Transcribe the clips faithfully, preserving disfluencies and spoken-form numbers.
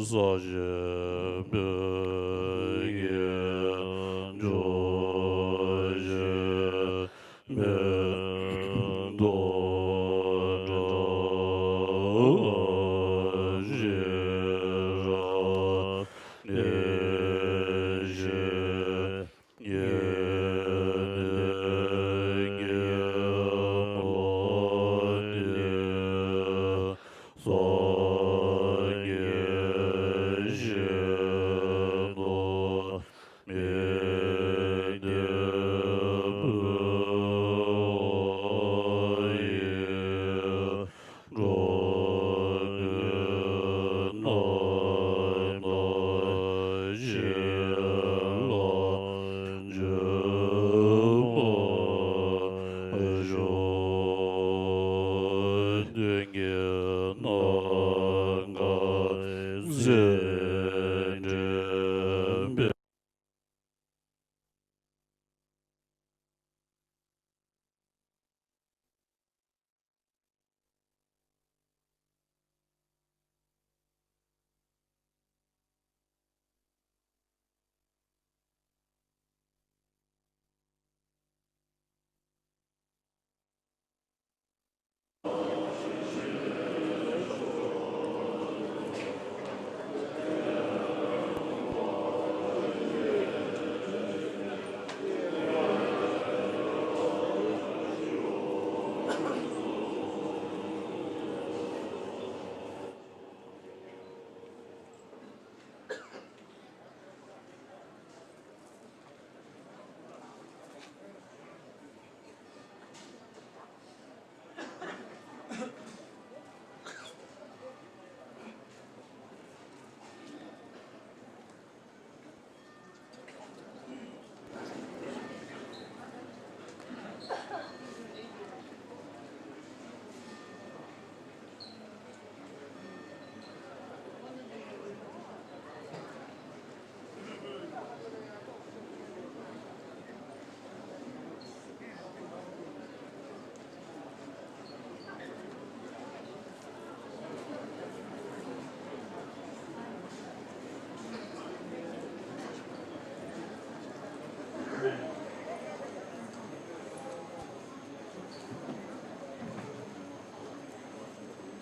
ས་གཞི་བོད་ཀྱི་ཇོ་བོ་རྗེ་མེ་ཏོག་བཀྲ་ཤིས་ར་ལས་བཞི།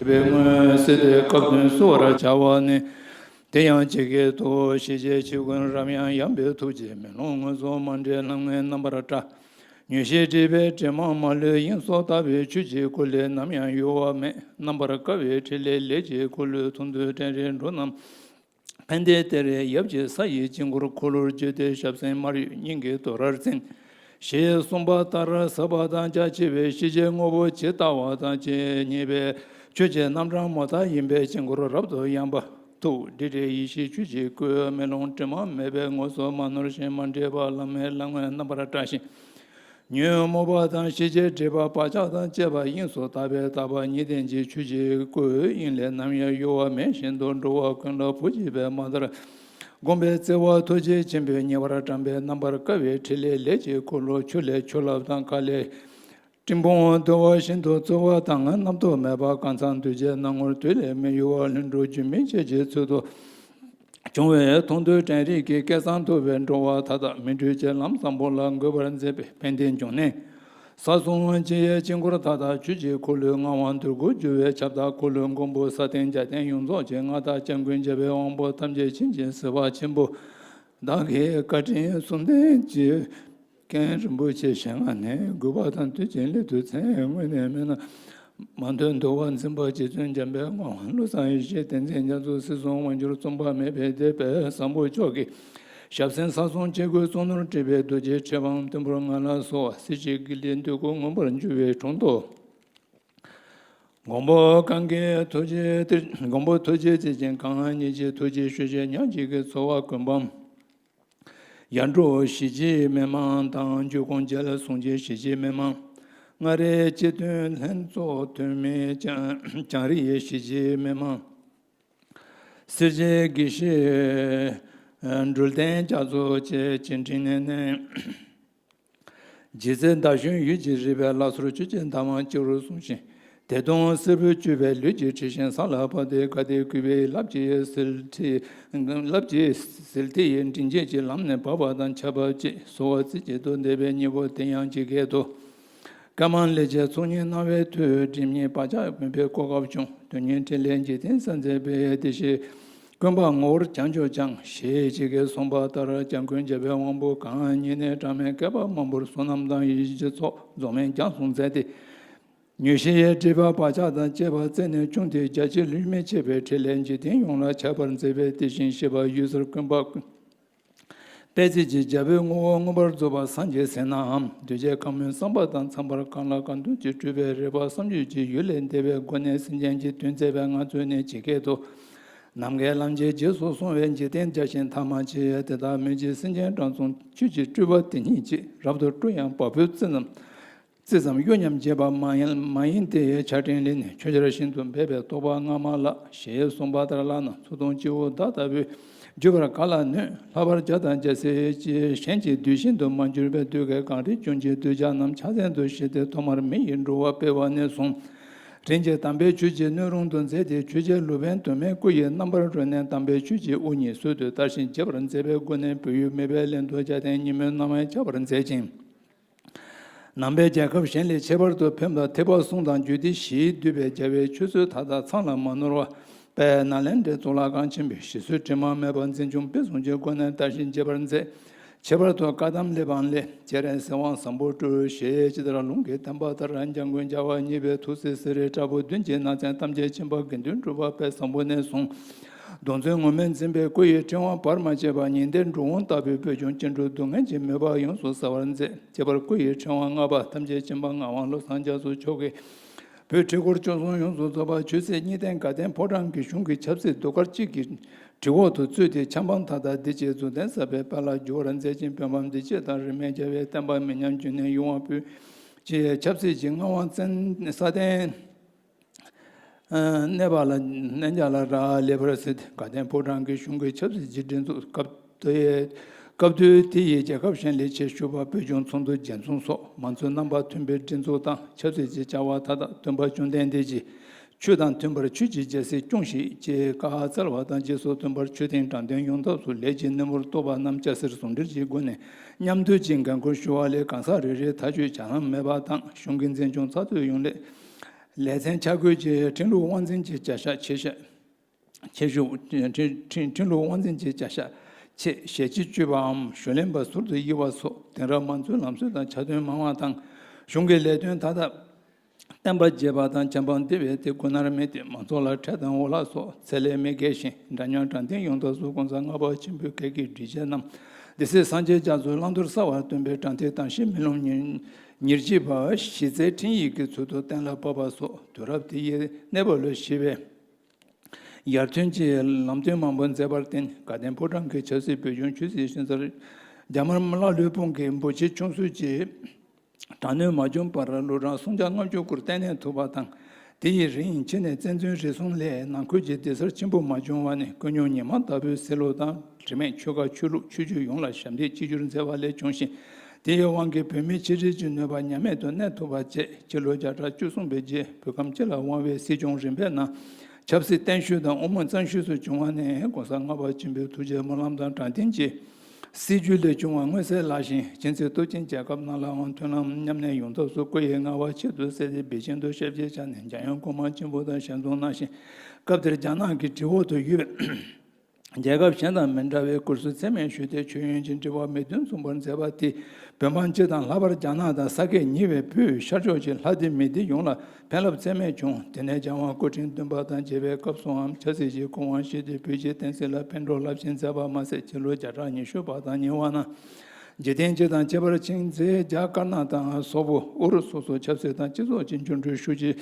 པའི་མངོན་གསལ་དོད་སྐབས་དོན་གསོལ་བར་བྱ་བ་ནི། དེ་ཡང་ཇི་སྐད་དུ། ཞི་བྱེད་ཆོས་ཀུན་རབ་ཡངས་ཡངས་པའི་ཐུགས་རྗེས། མེ་ལོང་མངོན་སུམ་མ་འདྲེས་ལམ་ལྔའི་རྣམ་པར་བཀྲ། མྱུར་ཞི་སྒྲིབ་པའི་དྲི་མ་མ་ལུས། དབྱིངས་སུ་དག་པའི་ཆོས་ཀྱི་སྐུ་ལས། ནམ་ཡང་གཡོ་བ་མེད། རྣམ་པར་དཀར་བའི་ཕྲིན་ལས་ལས་ཀྱི་འཁོར་ལོས། མཐོང་ཐོས་དྲན་རེག་འགྲོ་རྣམས། ཕན་བདེའི་གཏེར་ཡབ་ཀྱི་ས་ཡི་དཀྱིལ་འཁོར་འཁོར་ལོར་བརྗོད་དེ། ཞབས་སེན་དམར་ཡོལ་སྙིང་གའི་དུ་རར་འཛིན། ཞེས་གསུངས་པ་ལྟར་ཟབ་པ་དང་རྒྱ་ཆེ་བའི་ཞི་བྱེད་དངོས་པོ་ཇི་ལྟ་བ་དང་ཇི་སྙེད་པའི་ཆོས་ཀྱི་རྣམ་གྲངས་མུ་མཐའ་ཡིན་པའི་དཀྱིལ་འཁོར་རབ་ཏུ་ཡངས་པ། ཐུགས་དྲི་བྲལ་ཡེ་ཤེས་ཆོས་ཀྱི་སྐུ། མེ་ལོང་དྲི་མ་མེད་པས་མངོན་སུམ་མ་ནོར་ཞིང་མ་འདྲེས་པ། ལམ་མེད་ལམ་ལྔའི་རྣམ་པར་བཀྲ་ཞིང་། ཉོན་མོངས་པ་དང་ཞི་བྱེད་སྒྲིབ་པ་བག་ཆགས་དང་བཅས་པ་དབྱིངས་སུ་དག་པའི་དག་པ་ཉིད་ལྡན་གྱི་ཆོས་ཀྱི་སྐུའི་དབྱིངས་ལས་ནམ་ཡང་གཡོ་བ་མེད་བཞིན་དུ་འགྲོ་བ་ཀུན་ལ་བུ་གཅིག་པའི་མ་ལྟར་བསྒོམས་པས་བརྩེ་བ་ཐུགས་རྗེ་ཆེན་པོས་ཉེ་བར་བཀྲམ་པའི་རྣམ་པར་དཀར་བའི་ཕྲིན་ལས་ལས་ཀྱི་འཁོར་ལོ། ཆུ་ལས་ཆུ་རླབས་དང་མཁའ་ལས་སྤྲིན་ཕུང་བརྡོལ་བ་བཞིན་དུ་ཚོར་བ་དང་རྣམ་རྟོག་མེད་པར་གང་ཚང་འདུས་བྱས་སྣང་ངོར་དུས་ལས་མི་གཡོ་བ་ལྷུན་གྲུབ་སྒྱུ་མའི་ཆོས་ཀྱི་ཚུལ་དུ། བྱུང་བའི་མཐོང་ཐོས་དྲན་རེག་གི་སྐལ་བཟང་ཐུབ་པས་འགྲོ་བ་མཐའ་དག་མི་འཁྲུལ་གྱི་ལམ་བཟང་པོ་ལ་འགོད་པར་མཛད་པའི་ཕན་བདེའི་འབྱུང་གནས། ས་གསུམ་འབྱེད་པའི་དཀྱིལ་འཁོར་མཐའ་དག་ཆོས་ཀྱི་འཁོར་ལོའི་ངག་དབང་དུར་ཁུག་སྒྱུར་བའི་ཁྱབ་བདག་འཁོར་ལོའི་མགོན་པོ་ས་སྟེང་རྒྱལ་བསྟན་ཡོངས་རྫོགས་ཀྱི་མངའ་བདག་སྐྱབས་མགོན་རྒྱལ་བའི་དབང་པོ་ཐམས་ཅད་མཁྱེན་ཅིང་གཟིགས་པ་ཆེན་པོ་བདག་གི་བཀའ་དྲིན་གསུམ་ལྡན་གྱི། རྒན་རིན་པོ་ཆེ་ཞལ་སྔ་ནས་གུས་པ་དང་དུས་ཀྱི་སླད་དུ་མཚན་སྔོན་ནས་མེད་ན། མ་ཐོན་འདུལ་བ་འཛིན་པ་རྗེ་བཙུན་འཇམ་པའི་དབང་བློ་བཟང་ཡེ་ཤེས་བསྟན་འཛིན་རྒྱ་མཚོ་སྲིད་གསུམ་དབང་སྒྱུར་གཙང་པ་མེད་པའི་སྡེ་པའི་བཟང་པོ་མཆོག་གིས་ཞབས་སེན་ས་གསུམ་ཆོས་སྐུའི་གཙོ་ནོར་སྤྲས་པའི་རྡོ་རྗེ་ཁྲི་འཕང་མཐོན་པོར་ང་ལ་གསོལ་བ། སྲིད་ཞིའི་དགེ་ལྡན་འདོད་དགུ་མངོན་པར་འགྱུར་བའི་དྲུང་དུ། མགོན་པོ་གང་གི་ཐུགས་རྗེ་གཏེར། མགོན་པོ་ཐུགས་རྗེ་གཏེར་ཆེན་གང་ཉིད་ཀྱི་ཐུགས་རྗེ་ཆོས་ཀྱི་ཉག་གཅིག་གི་འཚོ་བ་ཀུན་སྤངས། ཡར་འབྲོག་ཞི་བྱེད་མི་མང་དང་། འཇུག་གོང་རྒྱལ་གསུང་ཆེན་ཞི་བྱེད་མི་མང་། སྔ་རེ་སྤྱི་མཐུན་ལྷན་ཚོགས་འཐུས་མི་བྱང་། བྱང་རིའི་ཞི་བྱེད་མི་མང་། སེར་བྱེས་དགེ་བཤེས་འགྲུལ་བསྟན་རྒྱ་མཚོ་བཅས་ཀྱི་འཕྲིན་ལས་ནས། རྗེ་བཙུན་ཟླ་གཞོན་ཡུལ་གྱི་རིག་པའི་ལྷ་ཚོགས་ཆོས་ཀྱི་མདའ་དབང་སྤྱི་བོར་བཟུང་ཞིང་། དེ་དུས་སེར་པོས་གཅུས་པའི་ལུས་ཀྱི་དྲི་ཞིམ་ས་ལ་བབས་ཏེ། ག་དེ་གུས་པའི་ལགཔ་གིས་ཟིལ་ཐིགས། ལགཔ་གིས་ཟིལ་ཐིགས་མགྲིན་བཅད་ཀྱི་ལམ་ནས་བབས་པ་དང་ཆར་བབས་ཀྱིས་གསོལ་བ་རྩེ་གཅིག་ཏུ་བཟླས་པའི་སྙིང་པོ་དེ་ཡང་ཇི་སྐད་དུ། ཀ་མ་ལི་ཀའི་ཚོགས་གཉིས་སྣང་བའི་མཐུས། སྒྲིབ་གཉིས་བག་ཆགས་མུན་པའི་ཀོ་ཁར་བྱུང་། དོན་གཉིས་ཕྲིན་ལས་འཇིག་རྟེན་གསལ་མཛད་པའི། དེ་ཕྱིར་ཀུན་སྤངས་ངོ་བོར་བྱང་ཆུབ་ཀྱང་། ཞེས་ཇི་སྐད་གསུངས་པ་ལྟར། འཇམ་མགོན་རྒྱལ་པོའི་དབང་པོ་གང་ཉིད་ནས་གྲངས་མེད་བསྐལ་པ་མང་པོར་བསོད་ནམས་དང་ཡེ་ཤེས་ཀྱི་ཚོགས་རྫོགས་སྨིན་སྦྱངས་གསུམ་མཛད་དེ། མྱོས་བྱེད་ཡི་སྒྲིབ་པ་བག་ཆགས་དང་བཅས་པ་རྩད་ནས་བཅུག་སྟེ། རྒྱ་ཆེ་ལུས་མི་ཕྱེད་པའི་ཕྲིན་ལས་འཇིག་རྟེན་ཡོངས་ལ་ཁྱབ་པར་མཛད་པའི་དེ་བཞིན་གཤེགས་པ་འོད་ཟེར་ཀུན་སྤངས་པད་ཚལ་གྱི་རྒྱལ་པོའི་ངོ་བོ་མངོན་པར་རྫོགས་པ་སངས་རྒྱས་ཟེར་ནའང་། གདུལ་བྱའི་ཁམས་མོས་བསམ་པ་དང་འཚམས་པར་གང་ལ་གང་འདུལ་གྱི་སྤྲུལ་པའི་རིག་པ་བསམ་བརྗོད་ཀྱི་ཡུལ་ལས་འདས་པའི་སྒོ་ནས་སེམས་ཅན་གྱི་དོན་མཛད་པའི་ངང་ཚུལ་ནི་ཇི་སྐད་དུ། ནམ་མཁའི་ལམ་གྱི་རྗེས་སུ་སོང་བའི་འཇིག་རྟེན་བརྒྱ་བྱིན་ཐ་མ་མཆིས། དེ་དག་མོས་བྱེད་སེམས་ཅན་གྲངས་མཚུངས་ཆོས་ཀྱི་སྤྲུལ་པ་དེ་ཉིད་ཀྱིས། རབ་ཏུ་བསྐྲུན་ཡང་བ་སྤུའི་རྩེ་ཙམ། རྩེ་ཙམ་གཡོ་སྙོམས་བྱེད་པ་མ་ཡིན་མ་ཡིན་ཏེ། ཆར་སྤྲིན་ལས་ནི་ཆུ་སྦྱར་བཞིན་དུ་འབེབས་པའི་རྟོགས་པ་སྔ་མ་ལགས། ཞེས་གསུངས་པ་ལྟར་ལགས་ན། མཚུར་སྟོན་སྤྱི་བོ་ཟླ་ལྟ་བུས་བརྗོད་པར་ག་ལ་ནུས། ལྷག་པར་བྱ་དང་རྒྱལ་སྲས་ཀྱིས་གཞན་གྱི་བདུད་བཞིན་དུ་མ་གྱུར་པའི་དུས་ཀྱི་གངས་རིའི་ལྗོངས་ཀྱི་གདུལ་བྱ་རྣམས་ཕྱག་མཚན་དུ་བཞེས་ཏེ་ཐོག་མར་མི་ཡི་འགྲོ་བ་སྤེལ་བ་ནས་བཟུང་། རིན་ཆེན་དམ་པའི་ཆོས་ཀྱི་སྣོད་རུང་དུ་མཛད་དེ། ཆོས་རྗེ་ལུང་པའི་གདོད་མའི་སྐུ་ཡི་རྣམ་པར་རོལ་ནས་དམ་པའི་ཆོས་ཀྱི་དབུ་བརྙེས་སྲོལ་དུ་དར་ཞིང་རྒྱས་པར་མཛད་པའི་སྒོ་ནས་བོད་ཡུལ་མེས་པའི་གླིང་དུ་རྒྱལ་བསྟན་ཉིན་མོའི་སྣང་བས་ཁྱབ་པར་མཛད་ཅིང་། ནང་པའི་རྒྱལ་ཁབ་གཞན་ལས་ཁྱད་པར་དུ་ཕེབས་པ། ཐེག་པ་གསུམ་དང་རྒྱུད་སྡེ་བཞིས་བསྡུས་པའི་རྒྱལ་བའི་ཆོས་སྲོལ་མཐའ་དག་ཚང་ལ་མ་ནོར་བ། དཔལ་ནཱ་ལེནྡྲའི་གཙུག་ལག་ཁང་ཆེན་པོའི་ཞི་སོལ་དྲི་མ་མེད་པ་འཛིན་སྐྱོང་སྤེལ་གསུམ་གྱི་སྒོ་ནས་དར་ཞིང་རྒྱས་པར་མཛད། ཁྱད་པར་དུ་བཀའ་གདམས་གླེགས་བམ་ལས། སྤྱན་རས་གཟིགས་དབང་བཟང་པོ་སྤྲུལ། ཞེས་ཇི་ལྟར་ལུང་གིས་བསྟན་པ་ལྟར། འཇམ་མགོན་རྒྱལ་བ་གཉིས་པའི་ཐུགས་སྲས་སེ་རའི་བྲག་ཕུག་བདུན་གྱི་ནང་ཚན་ཐམས་ཅད་མཁྱེན་པ་དགེ་འདུན་གྲུབ་པ་དཔལ་བཟང་པོ་ནས་བཟུང་། གདུང་འཛིན་ངུར་སྨྲིག་འཛིན་པའི་སྐུ་ཡི་ཕྲེང་བ་བར་མ་ཆད་པ། ཉི་ཟླའི་འགྲོ་འོང་ལྟ་བུའི་བོད་ལྗོངས་སྐྱེ་འགྲོའི་སྡུག་བསྔལ་གྱི་མོས་པ་ཡོངས་སུ་བསལ་བར་མཛད། ཁྱད་པར་སྐུ་ཡི་ཕྲེང་བ་ལྔ་པ་ཐམས་ཅད་མཁྱེན་པ་ངག་དབང་བློ་བཟང་རྒྱ་མཚོ་མཆོག་གིས། བོད་ཁྲི་སྐོར་བཅུ་གསུམ་ཡོངས་སུ་རྫོགས་པ་ཆོས་སྲིད་གཉིས་ལྡན་དགའ་ལྡན་ཕོ་བྲང་གི་གཞུང་གི་ཆབ་སྲིད་ཟློས་གར་གཅིག་གི་གྲི་འོག་ཏུ་བཙུད་དེ། ཆབ་འབངས་མཐའ་དག་བདེ་སྐྱིད་མཛུབ་སྟོན་ཟབ་པའི་དཔལ་ལ་འགྱུར་བར་མཛད་ཅིང་། བོད་འབངས་བདེ་སྐྱིད་དང་རིས་མེད་རྒྱལ་བའི་བསྟན་པ་མི་ཉམས་རྒྱུན་གནས་ཡོང་བ་ཕུལ། ཅེས་ཆབ་སྲིད་ཀྱི་མངའ་དབང་བཙན་སྲ་བརྟན་གནས་པ་ལ་གནས་མཇལ་ལ་རག་ལས་པར་གཟིགས་ཏེ། དགའ་ལྡན་ཕོ་བྲང་གི་གཞུང་གི་ཆབ་སྲིད་ཀྱི་སྒྲིག་འཛུགས་སྐབས་དེའི་སྐབས་དུས་དེ་ཡི་རྒྱལ་ཁབ་གཞན་ལས་ཆེས་ཞུ་བ་བོད་ལྗོངས་ཚོགས་འདུ་རྒྱས་འཛོམས་སོགས་མང་གཙོའི་རྣམ་པ་མཐུན་པའི་སྒྲིག་འཛུགས་དང་། ཆབ་སྲིད་ཀྱི་བྱ་བ་མཐའ་དག་སྟོན་པ་བཅོམ་ལྡན་འདས་ཀྱིས་ཆོས་དང་མཐུན་པར་ཆོས་ཀྱི་རྒྱལ་སྲིད་སྐྱོངས་ཤིག་ཅེས་བཀའ་སྩལ་བ་དང་། རྗེས་སུ་མཐུན་པར་ཆོས་དེང་དྲང་དོན་ཡོངས་ཐབས་སུ་ལས་ཀྱི་སྣེ་མོར་གཏོགས་པ་རྣམས་སྐྱ་སེར་ཟུང་འབྲེལ་གྱི་སྒོ་ནས་མཉམ་འདུས་ཀྱི་འགན་ཁུར་ཞུ་བ་ལས། གང་ཟག་རེ་རེའི་ཐག་གཅོད་བྱ་ལམ་མེད་པ་དང་། གཞུང་གི་འཛིན་སྐྱོང་ཚགས་ཚུད་ཡོང་སླད། ལས་ཚན་ཆ་བགོས་ཀྱིས་ཁྲིམས་ལུགས་དབང་འཛིན་གྱི་བྱ་གཞག་ཆེ་ཤ་ཆེ་ཤོས། ཁྲིམས་ཁྲིམས་ཁྲིམས་ལུགས་དབང་འཛིན་གྱི་བྱ་གཞག་ཆེད་ཞལ་གྱིས་བཅོས་པའམ་ཞུ་ལེན་པ་ཟུར་དུ་དབྱེ་བ་སོགས། དེང་རབས་མང་གཙོའི་ལམ་སྲོལ་དང་ཆ་མཐུན་མང་བ་དང་། གཞུང་གི་ལས་དོན་མཐའ་དག་བསྟན་པ་རྒྱས་པ་དང་བྱམས་པ་འདུལ་བའི་དེ་ཀུན་ནར་མེད་དེ། མང་ཚོགས་ལ་ཁྲལ་དང་འོ་ལག་སོགས་ཚད་ལས་མི་བརྒལ་ཞིང་། འདྲ་མཉམ་དྲང་བདེན་ཡོང་ཐབས་སུ་གོང་ས་ལྔ་པ་ཆེན་པོའི་སྐད་ཀྱི་སྒྲིག་ཆས་རྣམས་སྡེ་སྲིད་སངས་རྒྱས་རྒྱ་མཚོས་བླང་དོར་གསལ་བར་སྟོན་པའི་དྲང་ཐིག་དང་ཤེས་མི་རློམ་ཉེར་ཉེར་གཅིག་པ་གཞི་རྩའི་ཁྲིམས་ཡིག་གི་ཚུལ་དུ་གཏན་ལ་ཕབ་པ་སོགས། དུས་རབས་དེ་ཡི་གནས་བབ་ལ་གཞི་བའི་ཡར་ཐོན་གྱི་ལམ་སྟོན་མང་པོ་མཛད་པར་བརྟེན། དགའ་ལྡན་ཕོ་བྲང་གི་ཆབ་སྲིད་བོད་ལྗོངས་ཆོས་སྲིད་ཤན་སར་རྒྱ་དམར་དམར་ལྷ་ལུས་ཕུང་གི་འབུ་མཆེད་ཆུང་སུ་གྱིས་དྲག་གནོན་མ་བྱུང་བར་ལོ་གྲངས་སུམ་བརྒྱ་ལྔ་བཅུ་སྐོར་བརྟན་གནས་ཐུབ་པ་དང་། དེ་ཡི་རིང་ཕྱི་ནས་བཙན་འཛུལ་རེ་ཟུང་ལས་ནང་ཁུལ་གྱི་བདེ་སར་ཆེན་པོ་མ་བྱུང་བ་ནི། ཀུན་སྙོམས་ཉི་མ་ལྟ་བུའི་ཟེར་ལུགས་དང་། དྲི་མེད་ཆོས་ཁ་ཆོས་ལུགས་ཆོས་བརྒྱུད་ཡོངས་ལ་ཞབས་འདེགས་གཅིག་གྱུར་མཛད་པ་ལས་བྱུང་ཞིང་། དེ་ཡི་དབང་གིས་བོད་མིའི་ཆིག་སྒྲིལ་གྱི་ནུས་པ་ཉམས་མེད་དུ་གནས་ཐུབ་པ་བཅས། སྤྱི་ལོ་བརྒྱ་ཕྲག་བཅུ་གསུམ་པའི་རྗེས་བོད་ཁམས་སྤྱི་ལ་དབང་བའི་སྲིད་སྐྱོང་རིམ་པའི་ནང་ཆབ་སྲིད་བརྟན་ཤོས་དང་དབུ་མ་གཙང་ཤོས་སུ་བྱུང་བ་ནི། གོང་ས་ལྔ་པ་ཆེན་པོའི་ཐུགས་རྗེ་སྨོན་ལམ་དང་དྲང་བདེན་གྱི་སྲིད་བྱུས་ལས་བྱུང་བ་མངོན་གསལ་ལགས་ཤིང་། མཁྱེན་བརྩེ་སྟོབས་ཆེན་རྒྱལ་ཁབ་ནང་ལའང་མཐུན་ལམ་མཉམ་གནས་ཡོང་ཐབས་སུ་སྐུ་ཡི་ངལ་བ་ཆེད་དུ་བསལ་ཏེ་འབད་བཞིན་དུ་ཞབས་ཕྱི་བྱས་ནས་འཇམ་དབྱངས་སྐུ་མང་ཆེན་པོ་དང་ཞལ་འཛོམས་གནང་ཞིང་། སྐབས་དེར་རྒྱ་ནག་གི་དྲི་འོག་ཏུ་ཡོད་པའི་རྒྱལ་ཁབ་གཞན་དང་མི་འདྲ་བའི་སྐུ་གཟུགས་ཚད་མེད་ཞུས་ཏེ་མཆོད་ཡོན་གྱི་འབྲེལ་བ་མི་བདུན་མཚུངས་པར་མཛད་པ་དེས་བོད་འབངས་སྤྱི་དང་ལྷག་པར་རྒྱ་ནག་དང་ས་དགེ་གཉིས་པའི་བོད་ཤར་ཕྱོགས་ཀྱི་ལྷ་སྡེ་མི་སྡེ་ཡོངས་ལ་ཕན་རླབས་ཚད་མེད་བྱུང་། དེ་ནས་རྒྱལ་དབང་སྐུ་ཕྲེང་བདུན་པ་དང་མཇལ་བའི་སྐབས་སུའང་ཆབ་སྲིད་ཀྱི་གོ་དབང་བཞེས་ཏེ་བོད་ཀྱི་བསྟན་སྲིད་ལ་ཕན་གྲོགས་རླབས་ཆེན་མཛད་པ་མ་ཟད། སྤྱི་ལོ་བརྒྱ་ཕྲག་ཉི་ཤུ་པ་དང་ཉེ་བ་ན་འཇིག་རྟེན་སྤྱི་དང་ཁྱད་པར་ཅིང་ཚེ་རྒྱ་དཀར་ནག་དང་སོག་པོ་ཨུ་རུ་སོགས་སུ་ཆབ་སྲིད་དང་སྤྱི་ཚོགས་ཀྱི་འགྱུར་འགྲོས་ཤུགས་ཆེ་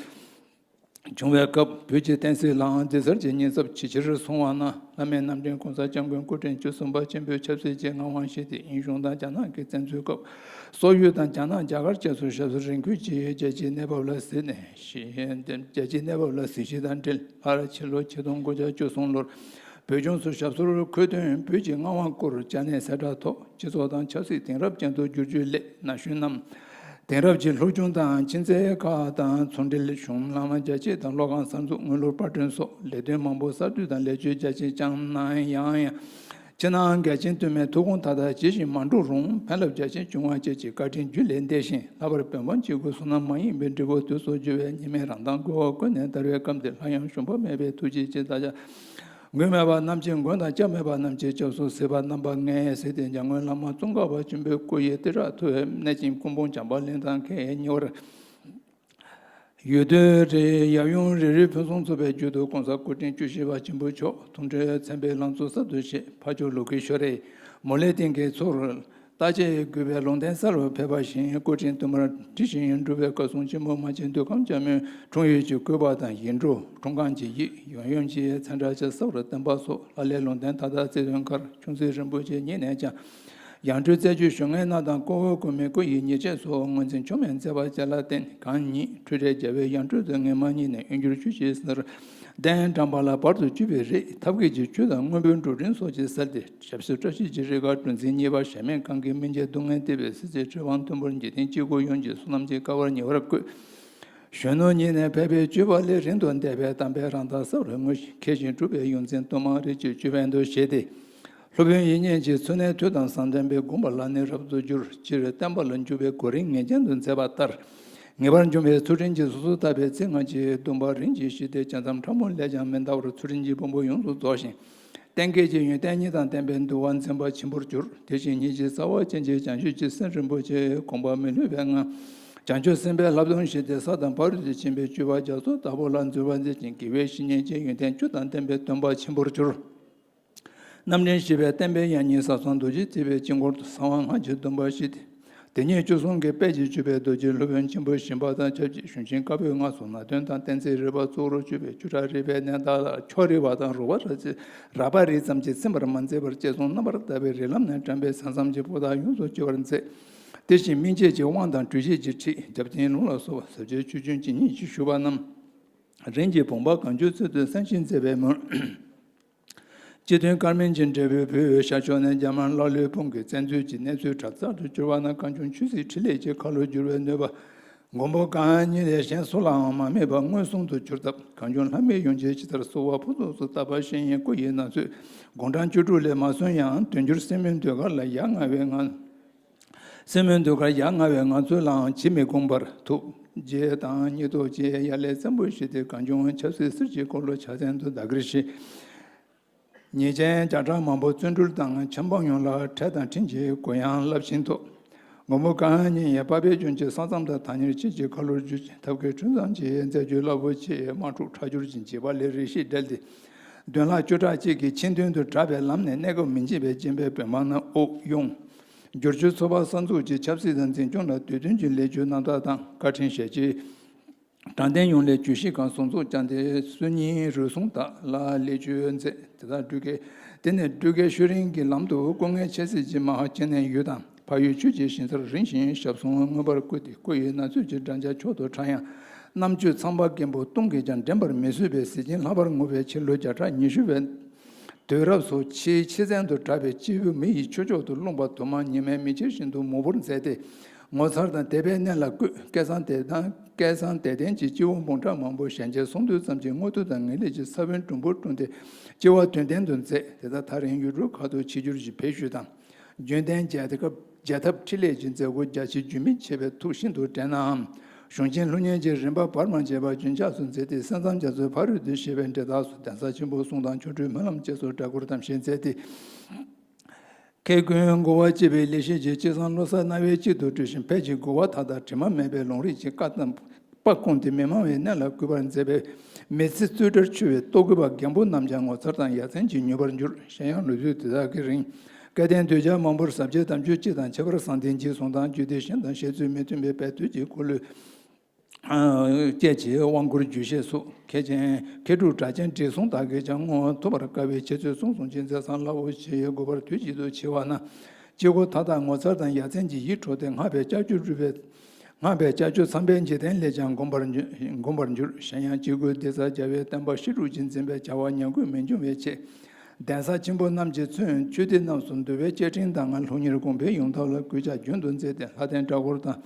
བྱུང་བའི་སྐབས། བོད་ཀྱི་བསྟན་སྲིད་ལའང་བདེ་སར་གྱི་ཉེན་ཚབས་ཇེ་ཆེར་སོང་བ་ན། བླ་མེད་རྣམ་འདྲེན་གོང་ས་སྐྱབས་མགོན་སྐུ་ཕྲེང་བཅུ་གསུམ་པ་ཆེན་པོས་ཆབ་སྲིད་ཀྱི་མངའ་དབང་བཞེས་ཏེ་ཨིན་གཞུང་དང་རྒྱ་ནག་གི་བཙན་འཛུལ་སྐབས། སོག་ཡུལ་དང་རྒྱ་ནག་རྒྱ་གར་བཅས་སུ་ཞབས་སོར་རིང་ཁུལ་གྱི་རྒྱལ་སྤྱིའི་གནས་བབ་ལ་གཟིགས་ནས། རྒྱལ་སྤྱིའི་གནས་བབ་ལ་གཟིགས་གཞི་དང་འབྲེལ། སླར་ཕྱི་ལོ་ཆིག་སྟོང་དགུ་བརྒྱ་བཅུ་གསུམ་ལོར་བོད་ལྗོངས་སུ་ཞབས་སོར་འཁོད་དོན། བོད་ཀྱི་མངའ་དབང་སྐོར་བྱ་ནས་གསལ་བསྒྲགས་ཐོག་སྤྱི་ཚོགས་དང་ཆབ་སྲིད་དེང་རབས་ཅན་དུ་བསྒྱུར་རྒྱུའི་སླད་ན་གཞོན་རྣམས་ དེང་རབས་ཀྱི་སློབ་ཆུང་དང་ཁྱིམ་མཚེས་ཁག་དང་ཚོང་འབྲེལ་གཞུང་ལམ་རྒྱ་སྐྱེད་དང་གློག་ཁང་གསར་འཛུགས། དངུལ་ལོར་པར་སྐྲུན་སོགས་ལས་དོན་མང་པོ་གསར་གཏོད་དང་ལེགས་བཅོས་རྒྱ་ཆེ་བསྐྱངས་གནང་ཡང་ཡང་། ཕྱི་ནང་འགལ་རྐྱེན་དུ་མའི་ཐུགས་དགོངས་མཐའ་དག་ཇི་བཞིན་མ་འགྲུབ་རུང་། ཕན་རླབས་རྒྱ་ཆེན་འབྱུང་བ་བཅས་ཀྱི་བཀའ་དྲིན་རྒྱུད་ལས་འདས་ཤིང་། ལྷག་པར་བོད་འབངས་སྤྱི་སྒོ་བསོད་ནམས་མ་ཡིན་པའི་འབྲས་བུ་དུས་སུ་འབྱོར་བའི་ཉི་མའི་རང་མདངས་ཀུན་ནས་དར་བའི་སྐབས་འདིར། སླར་ཡང་ཞུམ་པ་མེད་པའི་ཐུགས་རྗེ་ཆེ། བདག་ཅག་མགོན་མེད་པ་རྣམས་ཀྱི་མགོན་དང་། སྐྱབས་མེད་པ་རྣམས་ཀྱི་སྐྱབས་སུ་གཟིགས་པ་རྣམ་པ་ལྔའི་གཟིགས་ཏེ། འཇམ་མགོན་བླ་མ་ཙོང་ཁ་པ་ཆེན་པོའི་སྐུ་ཡི་ཏི་ར་ཐོད་གནས་ཅན་སྐུ་འབུམ་བྱམས་པ་གླིང་དང་ཁེལ་ཉེ་བར། ཡུལ་དུས་རེ་ཡབ་ཡུམ་རེ་རེའི་ཕུན་སུམ་ཚོགས་པའི་མཇུག་ཏུ་༸གོང་ས་སྐུ་ཕྲེང་བཅུ་བཞི་པ་ཆེན་པོ་མཆོག་དུང་སྒྲོན་མཚན་དཔེའི་ལང་ཚོ་གསར་དུ་བཞད། ཕ་ཇོ་ལུག་གི་ཤོ་རེ་མོ་ལེ་སྟེང་གི་ཚོགས་རུ་རྟ་ཆས་བགོས་པའི་ལུང་བསྟན་གསར་བར་ཕེབས་པ་བཞིན། སྐུ་ཕྲེང་དུ་མར་བྲི་ཞིང་སྒྲུབ་པའི་བཀའ་སྲུང་ཆེན་པོ་མ་ཆེན་དུས་ཁམས་སྐྱབས་མགོན་འཁྲུངས་ཡུལ་གྱི་སྐུ་པར་དང་ཡིག་འབྲུ། འཁྲུངས་ཁང་གི་ཡིག་ཡོན་ཡོན་གྱི་མཚན་འདྲ་ཆ་གསར་བར་བསྟན་པ་སོགས། ལྷ་ལས་ལུང་བསྟན་མཐའ་དག་བརྩེ་དུང་མཁར་ཁྱུང་རྩེ་རིན་པོ་ཆེ་ཉིད་ནས་ཀྱང་། ཡང་སྤྲུལ་རྩད་གཅོད་ཞུ་མཁན་རྣམས་དང་། སྐུ་འོས་སྐུ་མིང་སྐུ་ཡི་ཉེས་ཆད་སོགས། ངོས་འཛིན་ཆུང་མའི་མཛད་པ་བཅས་ལ་བརྟེན། གང་ཉིད་འཕྲུལ་རས་རྒྱལ་བའི་ཡང་སྤྲུལ་དུ་ངེས་མ་རྙེད་ནས། གཡུ་འགྱུར་ཆུ་སྐྱེས་སར་གདན་དྲངས་པ་ལ། བར་དུ་གཅུས་པའི་རིགས་ཐབས་མཁས་ཀྱི་ཆུ་དང་། དངོས་པོའི་འགྲོ་རིམ་སོགས་ཀྱིས་བསལ་ཏེ། ཞབས་སོར་བཀྲ་ཤིས་ཀྱི་རིགས་ཀ་གྲུ་འཛིན་གཉིས་པ་གཞལ་མེད་ཁང་གི་སྨིན་བྱེད་སྡུག་བསྔལ་སྟེར་བའི་སྲིད་རྩེའི་གྲུབ་དབང་མཐོན་པོར། འཇིག་རྟེན་སྤྱི་སྒོ་ཡོངས་ཀྱི་བསོད་ནམས་ཀྱི་ཀ་བར་ཉེ་བར་བཀོད། གཞོན་ནུ་ཉིད་ནས་ཕལ་པའི་སྤྱོད་པ་ལས། རིང་དུ་འདས་པའི་དམ་པའི་རང་མདངས་གསལ་བར་མངོན་ཞིང་། མཁས་ཤིང་གྲུབ་པའི་ཡོངས་འཛིན་དུ་མ་རིགས་ཀྱི་ཅོད་པན་དུ་བཞེས་ཏེ། སློབ་དཔོན་དབྱིག་གཉེན་གྱི་ཚུལ་གནས་ཐོས་དང་བསམ་ལྡན་པས། བསྒོམས་པ་ལ་ནི་རབ་ཏུ་འགྱུར། སྤྱིར་བསྟན་པ་ལ་འཇུག་པའི་གོ་རིམ་ངེས་ཅན་དུ་མཛད་པ་ལྟར། ངེས་པར་འབྱུང་བའི་ཚུལ་ཁྲིམས་ཀྱི་གཟུགས་སུ་བཏགས་པའི་ཚིག་སྔ་ཕྱི་བསྡོམས་པ་རིམ་གྱིས་ཞིག་སྟེ། ཇ་མཚམས་ཕྲ་མོ་ལས་ཀྱང་མི་འདའ་བར་ཚུལ་ཁྲིམས་ཀྱི་ཕུང་པོ་ཡོངས་སུ་རྫོགས་ཤིང་། གཏན་འཁེལ་གྱི་ཡོན་ཏན་གཉིས་དང་ལྡན་པས་འདུལ་བ་འཛིན་པ་ཆེན་པོར་གྱུར། དེ་བཞིན་ཉིད་ཀྱི་རྩ་བ་ཅན་གྱི་བྱང་ཆུབ་ཀྱི་སེམས་རིན་པོ་ཆེ་དགོངས་པ་མི་ལྷོད་པའི་ངང་། བྱང་ཆུབ་སེམས་དཔའི་བསླབ་སྟོན་བཞིན་ཏེ། ས་དང་ཕ་རོལ་ཏུ་ཕྱིན་པའི་སྤྱོད་པ་རྒྱ་མཚོ་ལྟ་བུ་ལ་འཛུལ་བ་མཛད་ཅིང་། དགེ་བའི་བཤེས་གཉེན་གྱི་ཡོན་ཏན་བཅུ་དང་ལྡན་པས་སྟོན་པ་ཆེན་པོར་གྱུར། རྣམ་འདྲེན་བཞི་པའི་བསྟན་པའི་དབྱངས་སྙན་ཟབ་གསང་རྡོ་རྗེ་ཐེག་པའི་དཀྱིལ་འཁོར་དུ་གསང་བ་སྔགས་ཀྱི་སྡོམ་པ་བཞི་སྟེ། དེ་ཉིད་བཅུ་གསུམ་གྱི་དཔལ་གྱིས་སྤྱོད་པའི་རྡོ་རྗེ་སློབ་དཔོན་ཆེན་པོ་གཞན་པ་དང་ཆབས་ཅིག་གཞུང་ཆེན་བཀའ་པོད་ལྔ་སོགས་ནང་དོན་དང་གཏན་ཚིགས་རིག་པ་གཙོ་བོར་གྱུར་པའི་བཅུ་ཕྲག་རིག་པའི་གནས་བདག་ལ་ཕྱོགས་རིས་པ་དང་རོགས་པ་རགས་ཙམ་རགས་པ་རིགས་ཙམ་གྱིས་ཚིམ་པར་མ་མཛད་པར་དཔྱད་རྩོམ་རྣམ་པར་དག་པའི་རིགས་ལམ་ནས་དྲངས་པའི་ས་མཚམས་ཀྱི་པོ་ཏ་ཡོངས་སུ་སྤྱོད་པར་མཛད། དེ་བཞིན་སྨིན་བྱེད་ཀྱི་དབང་དང་འགྲུལ་བྱེད་ཀྱི་ཁྲིད། རྒྱབ་རྟེན་ལུང་ལ་སོགས་པ་ཟབ་ཆོས་ཆོས་ཅན་ཇི་སྙེད་ཅིག་ཞུས་པ་རྣམས། རིམ་གྱིས་བུམ་པ་གང་བྱོའི་ཚུལ་དུ་གསན་ཞིང་མཛད་པའི་མུར། སྤྱི་མཐུན་ཀརྨིན་གྱི་འབྲས་བུའི་བུ་ཤར་ཕྱོགས་ནས་རྒྱ་དམར་ཀླ་ཀློའི་དཔུང་གིས་བཙན་འཛུལ་གྱིས་གནས་ཚུལ་གྲྭ་ཚང་དུ་གྱུར་པ་ན། གངས་ལྗོངས་ཆོས་སྲིད་འཕྲིན་ལས་ཀྱི་ཁ་ལོ་བསྒྱུར་བའི་ནུས་པ། མགོན་པོ་གང་ཉིད་ལས་གཞན་སུ་ལའང་མ་དམིགས་པར་མངོན་སུམ་དུ་གྱུར་སྟབས། གངས་ལྗོངས་ལྷ་མིའི་ཡོན་ཆེན་ཇི་ལྟར་གསོལ་བ་ཕུན་སུམ་ཚོགས་བཏབ་པ་བཞིན། སྐུ་ཡི་ན་ཚོད་དགུང་གྲངས་བཅུ་དྲུག་ལས་མ་སོན་ཡང་། དུས་འགྱུར་སྲིན་མོའི་ཟློས་གར་ལ་ཡ་ང་བའི་ངང་། སྲིན་མོའི་ཟློས་གར་ཡ་ང་བའི་ངང་ཚུལ་ལའང་ཇི་མི་དགོངས་པར་ཐུགས་རྗེ་དང་སྙིང་སྟོབས་ཀྱིས་ཡ་ལས་བཙན་པོ་ཞིག་སྟེ། གངས་ལྗོངས་ཆབ་སྲིད་ཟིལ་གྱིས་བསྐོར་ལོ་ཕྱག་མཚན་དུ་ཟླ་གིར་བཞེས། ཉེས་ཅན་བརྒྱ་ཕྲག་མང་པོ་བཙོན་གྲོལ་དང་། ཆབ་འབངས་ཡོངས་ལ་ཁྲལ་དང་འཕྲིན་གྱི་གུ་ཡངས་རླབས་ཆེན་ཐོབ། མགོན་པོ་གང་ཉིད་ཡང་དཔའ་བོའི་ལྗོངས་ཀྱི་ས་མཚམས་དང་ཐག་ཉེར་ཁྱེད་ཀྱི་ཁ་ལོར་གྱུར་ཅིང་། ཐབས་མཁས་འཕྲུལ་མཚམས་ཀྱི་མཛད་སྤྱོད་རླབས་པོ་ཆེས་དམག་འཁྲུག་ཁྲག་སྦྱོར་གྱི་འཇིགས་པ་ལས་རེ་ཞིག་བསྒྲལ་ཏེ། འདོན་ལྷ་བཅུ་ཕྲག་གཅིག་གིས་ཆེས་མཐུན་དུ་སྦྲགས་པའི་ལམ་ནས་གནས་སྐབས་མི་འཇིགས་པའི་སྦྱིན་པའི་བོད་དམག་ནང་དབུགས་དབྱུང་། བསྒྱུར་བཅོས་ཚོགས་པ་གསར་འཛུགས་ཀྱིས་ཆབ་སྲིད་དང་འཛིན་སྐྱོང་ལ་དུས་མཐུན་གྱི་ལས་བྱེད་རྣམ་དག་དང་བཀའ་དྲིན་ཞལ་གྱིས། དྲང་བདེན་ཡོང་སླད་བརྗོད་གཞི་ཁག་ཟུར་འཛུགས་བསྐྱངས་ཏེ། སྲོལ་རྙིང་རུལ་སུངས་དག་ལ་ལེགས་བཅོས་མཛད། དེ་དག་འབྲུག་རྒྱལ། དེ་ནས་འབྲུག་རྒྱལ་ཤུལ་རིང་གི་ལམ་དུ་སྐུ་ངལ་ཆེ་སྲིད་ཀྱི་མ་ཧཱ་ཅི་ནའི་ཡུལ་དང་། ཕ་ཡུལ་ཆུ་སྐྱེས་ཞིང་སར་རིམ་བཞིན་ཞབས་ཟུང་མངོན་པར་བསྐུར་ཏེ། སྐུ་ཡི་ན་ཚོད་ཀྱི་འགྲམ་ལྕག་མཆོག་ཏུ་ཕྲ་ཡང་། རྣམ་དཔྱོད་ཚངས་པ་མགོན་པོ་སྟོང་གིས་ཀྱང་འགྲན་པར་མི་བཟོད་པའི་གཟི་བྱིན་ལྷག་པར་ངུར་བའི་ཕྱི་ལོ་བརྒྱ་ཕྲག་ཉི་ཤུ་པའི་དུས་རབས་སུ་ཆེས་ཆེས་བཙན་དུ་གྲགས་པའི་སྐྱེས་བུ་མི་ཡི་ཁྱུ་མཆོག་ཏུ་ལྷུང་པ་དུ་མ་ཉི་མའི་མིག་ཆུ་བཞིན་དུ་མོག་པོར་མཛད་དེ། ངོ་མཚར་དང་དད་པའི་གནས་ལ་བཀོད། སྐལ་བཟང་དད་དང་སྐལ་བཟང་དད་ལྡན་གྱི་སྐྱེ་བོ་འབུམ་ཕྲག་མང་པོ་གཞན་ཆེ་སོང་དུས་ཙམ་གྱི་དངོས་དུ་དང་ངེས་ལེགས་ཀྱི་ས་བོན་གྲུང་པོར་བསྐྲུན་ཏེ་སྐྱེ་བ་དོན་ལྡན་དུ་མཛད། དེ་དག་ཐག་རིང་ཡུལ་གྲུ་ཁག་ཏུ་ཆིབས་བསྒྱུར་གྱིས་བེད་ཞུས་དང་། རྒྱུན་ལྡན་རྒྱལ་ཁབ་རྒྱལ་ཐབས་འཕྲིན་ལས་ཀྱི་མཛད་སྒོ་རྒྱ་ཆེ་རྒྱུན་མི་ཆད་པའི་ཐུགས་ཤིན་ཏུ་དྲན་ནའང་། གཞུང་ཆེན་ལྷུར་གཉེར་གྱི་རིམ་པ་བར་མ་ཆད་པ་རྒྱུན་ཆགས་སུ་མཛད་དེ། གསན་བསམ་རྒྱ་མཚོའི་ཕ་རོལ་ཏུ་ཕྱིན་པའི་འབྲས་རྟགས་སུ་གདན་ས་ཆེན་པོ་གསུམ་དང་ཆོ་འཕྲུལ་སྨོན་ལམ་བཅས་སུ་གྲྭ་སྐོར་དམ་བཞེས་མཛད་དེ། ཁལ་ཀུན་དགུ་པ་བཅས་པའི་ལེགས་བཤད་ཀྱི་སྤྱོད་བཟང་བློ་གསར་རྣ་བའི་དཀྱིལ་དུ་སྤྲུལ་ཞིང་། ཕལ་ཆེར་དགུ་པ་མཐའ་དག་དྲི་མ་མེད་པའི་ལུང་རིགས་ཀྱི་བཀའ་གདམས་པ་བསྐུངས་ཏེ་མི་སྨྲ་བའི་གནས་ལ་བཀོད་པར་མཛད་པའི་མི་ཚེ་རྩིས་ཁྲར་ཆུད་པའི་རྟོགས་གུས་པ་རྒན་པོ་རྣམས་ཀྱང་ངོ་མཚར་དང་ཡ་མཚན་གྱིས་མྱུལ་བར་འགྱུར། གཞན་ཡང་ལོ་དུས་དེ་དག་གི་རིང་སྐལ་ལྡན་གདུལ་བྱ་མང་པོར་ཟབ་ཆོས་དམ་ཆོས་སྤྱི་དང་ཁྱད་པར་གསང་བསྟན་གྱི་གསུང་དང་རྒྱུད་སྡེ་གཞན་དང་བཤད་ཚུལ་མི་མཐུན་པའི་བའི་དུས་ཀྱི་འཁོར་ལོའི་སྐད་ཀྱི་དབང་བསྐུར་རྒྱུད་བཤད་སོགས་མཁས་ཅན་མཁས་གྲུབ་གྲགས་ཅན་བགྲེས་སོང་དག་གིས་ཀྱང་བསྔོ་བ་ཐུབ་པར་དཀའ་བའི་འཆད་རྩོད་གསུང་གསུང་ཅིང་མཛད་བཟང་སླ་བོ་ཞེས་དགོས་པར་དུས་གཅིག་ཏུ་ཕྱེ་བ་ན། སྤྱི་སྒོ་མཐའ་དག་ངོ་མཚར་དང་ཡ་མཚན་གྱིས་ཡིད་འཕྲོག་སྟེ་སྔགས་པའི་ལྕགས་ཀྱུ་སྒྲུབ་པའི་སྔགས་པའི་ལྕགས་ཀྱུ་ཚངས་པའི་འཇིག་རྟེན་ལས་ཀྱང་འགུམ་པར་འགྱུར་འགུམ་པར་འགྱུར། གཞན་ཡང་སྤྱི་སྒོའི་སྡེ་རྩ་རྒྱལ་བའི་བསྟན་པ་བཤིག་འགྲུབ་ཀྱི་འཛིན་པའི་བྱ་བ་ཉམས་རྒུད་མི་འབྱུང་བའི་ཆེད། གདན་ས་ཆེན་པོ་རྣམས་ཀྱིས་མཚོན་ཆོས་སྡེ་རྣམས་སུ་འདུལ་བའི་བཅའ་ཁྲིམས་དང་ལྔ་ལྷུག་གཉེར་གོང་འཕེལ་ཡོང་ཐབས་ལ་གུས་ཕྱག་རྒྱུན་དུ་མཛད་དེ། ལྷ་ལྡན་གྲྭ་སྐོར་དང་།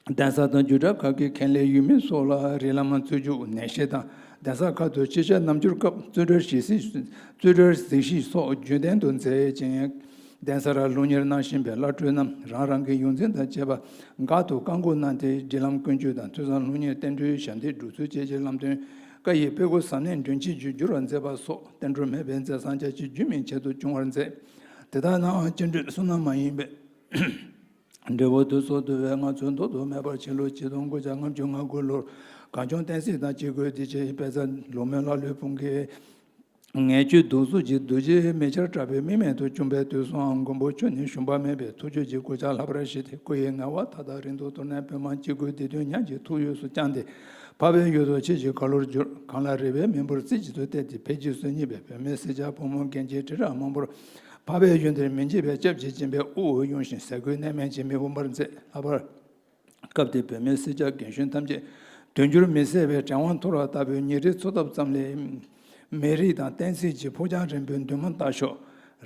གདན་ས་དང་རྒྱུད་གྲྭ་ཁག་གི་མཁན་སློབ་ཡུལ་མི་སོགས་ལ་རིགས་ལམ་རྩོད་རྒྱུགས་ནན་བཤད་དང་། གདན་ས་ཁག་ཏུ་ཕྱི་བཤོལ་རྣམ་འགྱུར་སྐབས་རྩོད་གྲོལ་ཞིབ་གཟིགས། རྩོད་གྲོལ་གཟིགས་ཞིབ་སོགས་རྒྱུན་ལྡན་དུ་མཛད་ཅིང་། གདན་སར་སློབ་གཉེར་གནང་བཞིན་པའི་བླ་སྤྲུལ་རྣམས་རང་རང་གི་ཡོངས་འཛིན་དང་བཅས་པ་འགའ་དུ་བཀའ་འགུག་གནང་སྟེ། སྒྲིག་ལམ་ཀུན་སྤྱོད་དང་ཐོས་བསམ་སློབ་གཉེར་བསྟན་འགྲོའི་ཞབས་འདེགས་སྒྲུབ་ཚུལ་བཅས་ཀྱི་ལམ་སྟོན་བཀའ་ཡི་དཔེ་དགུ་ཟབ་གནད་མགྲོན་གཅིག་གྱུར་འགྱུར་བར་མཛད་པ་སོགས་བསྟན་འགྲོ་མེད་པའི་མཛད་བཟང་རྒྱ་ཆེ་རྒྱུན་མི་ཆད་དུ་འབྱུང་བར་མཛད། དེ་དག་ནའང་སྤྱི་འགྲོས་བསོད་ནམས་མ་ཡིན་པའི་འབྲས་བུ་དུས་སུ་བསྡུ་བའི་ང་ཚོའི་མདོ་དུ་མེད་པར་ཕྱི་ལོ་ཆིག་སྟོང་དགུ་བརྒྱ་ལྔ་བཅུ་ང་དགུ་ལོར་གངས་ལྗོངས་བསྟན་སྲིད་དང་གཅིག་དགོས་བདེ་ཆེན་དཔལ་བཟང་ལུང་མེད་ཀླ་ཀློའི་དཔུང་གིས། ངེས་སྤྱོད་གདུག་རྩུབ་ཀྱི་རྡོ་རྗེ་མེ་ཆར་དྲག་པོས་དམིགས་མེད་དུ་བཅོམ་པའི་དུས་སུའང་མགོན་པོ་ཁྱོད་ནི་ཞུམ་པ་མེད་པའི་ཐུགས་རྒྱུད་ཀྱི་གོ་ཆ་ལྷག་པར་ཞི་སྟེ། སྐུ་ཡི་ངལ་བ་མཐའ་དག་རིང་དུ་དོར་ནས་བོད་དམངས་སྤྱི་སྒོས་བདེ་དོན་ཉག་གཅིག་ཐུགས་ཡོངས་སུ་བསྐྱངས་ཏེ། འཕགས་པའི་ཡུལ་དུ་ཆོས་ཀྱི་ཁ་ལོར་གྱུར། གང་ལ་རེ་བའི་མི་འབོར་རྩེ་གཅིག་ཏུ་གཏད་དེ་ཕེབས་རྗེས་སུ་བསྙེགས་པའི་བོད་མི་སེར་སྐྱ་ཕོ་མོ་རྒན་བྱིས་བྲེ་ར་མང་པོར་འཕགས་པའི་ཡུལ་འདིར་མི་འཇིགས་པའི་སྐྱབས་ཀྱི་སྦྱིན་པའི་དབུ་འོག་དབྱུང་ཞིང་ཟས་གོས་གནས་མལ་གྱི་མི་ཕམ་པར་མཛད། ལྷག་པར་སྐབས་དེའི་བོད་མི་སེར་སྐྱ་རྒན་གཞོན་ཐམས་ཅད་དུས་འགྱུར་མི་སྲིད་པའི་གྲང་བ་འཐོར་བ་ལྟ་བུའི་ཉིན་རེའི་འཚོ་ཐབས་ཙམ་ལས། མི་རིགས་དང་བསྟན་སྲིད་ཀྱི་ཕུགས་རྒྱང་རིང་པོའི་འདུན་མ་ལྟ་ཞོག་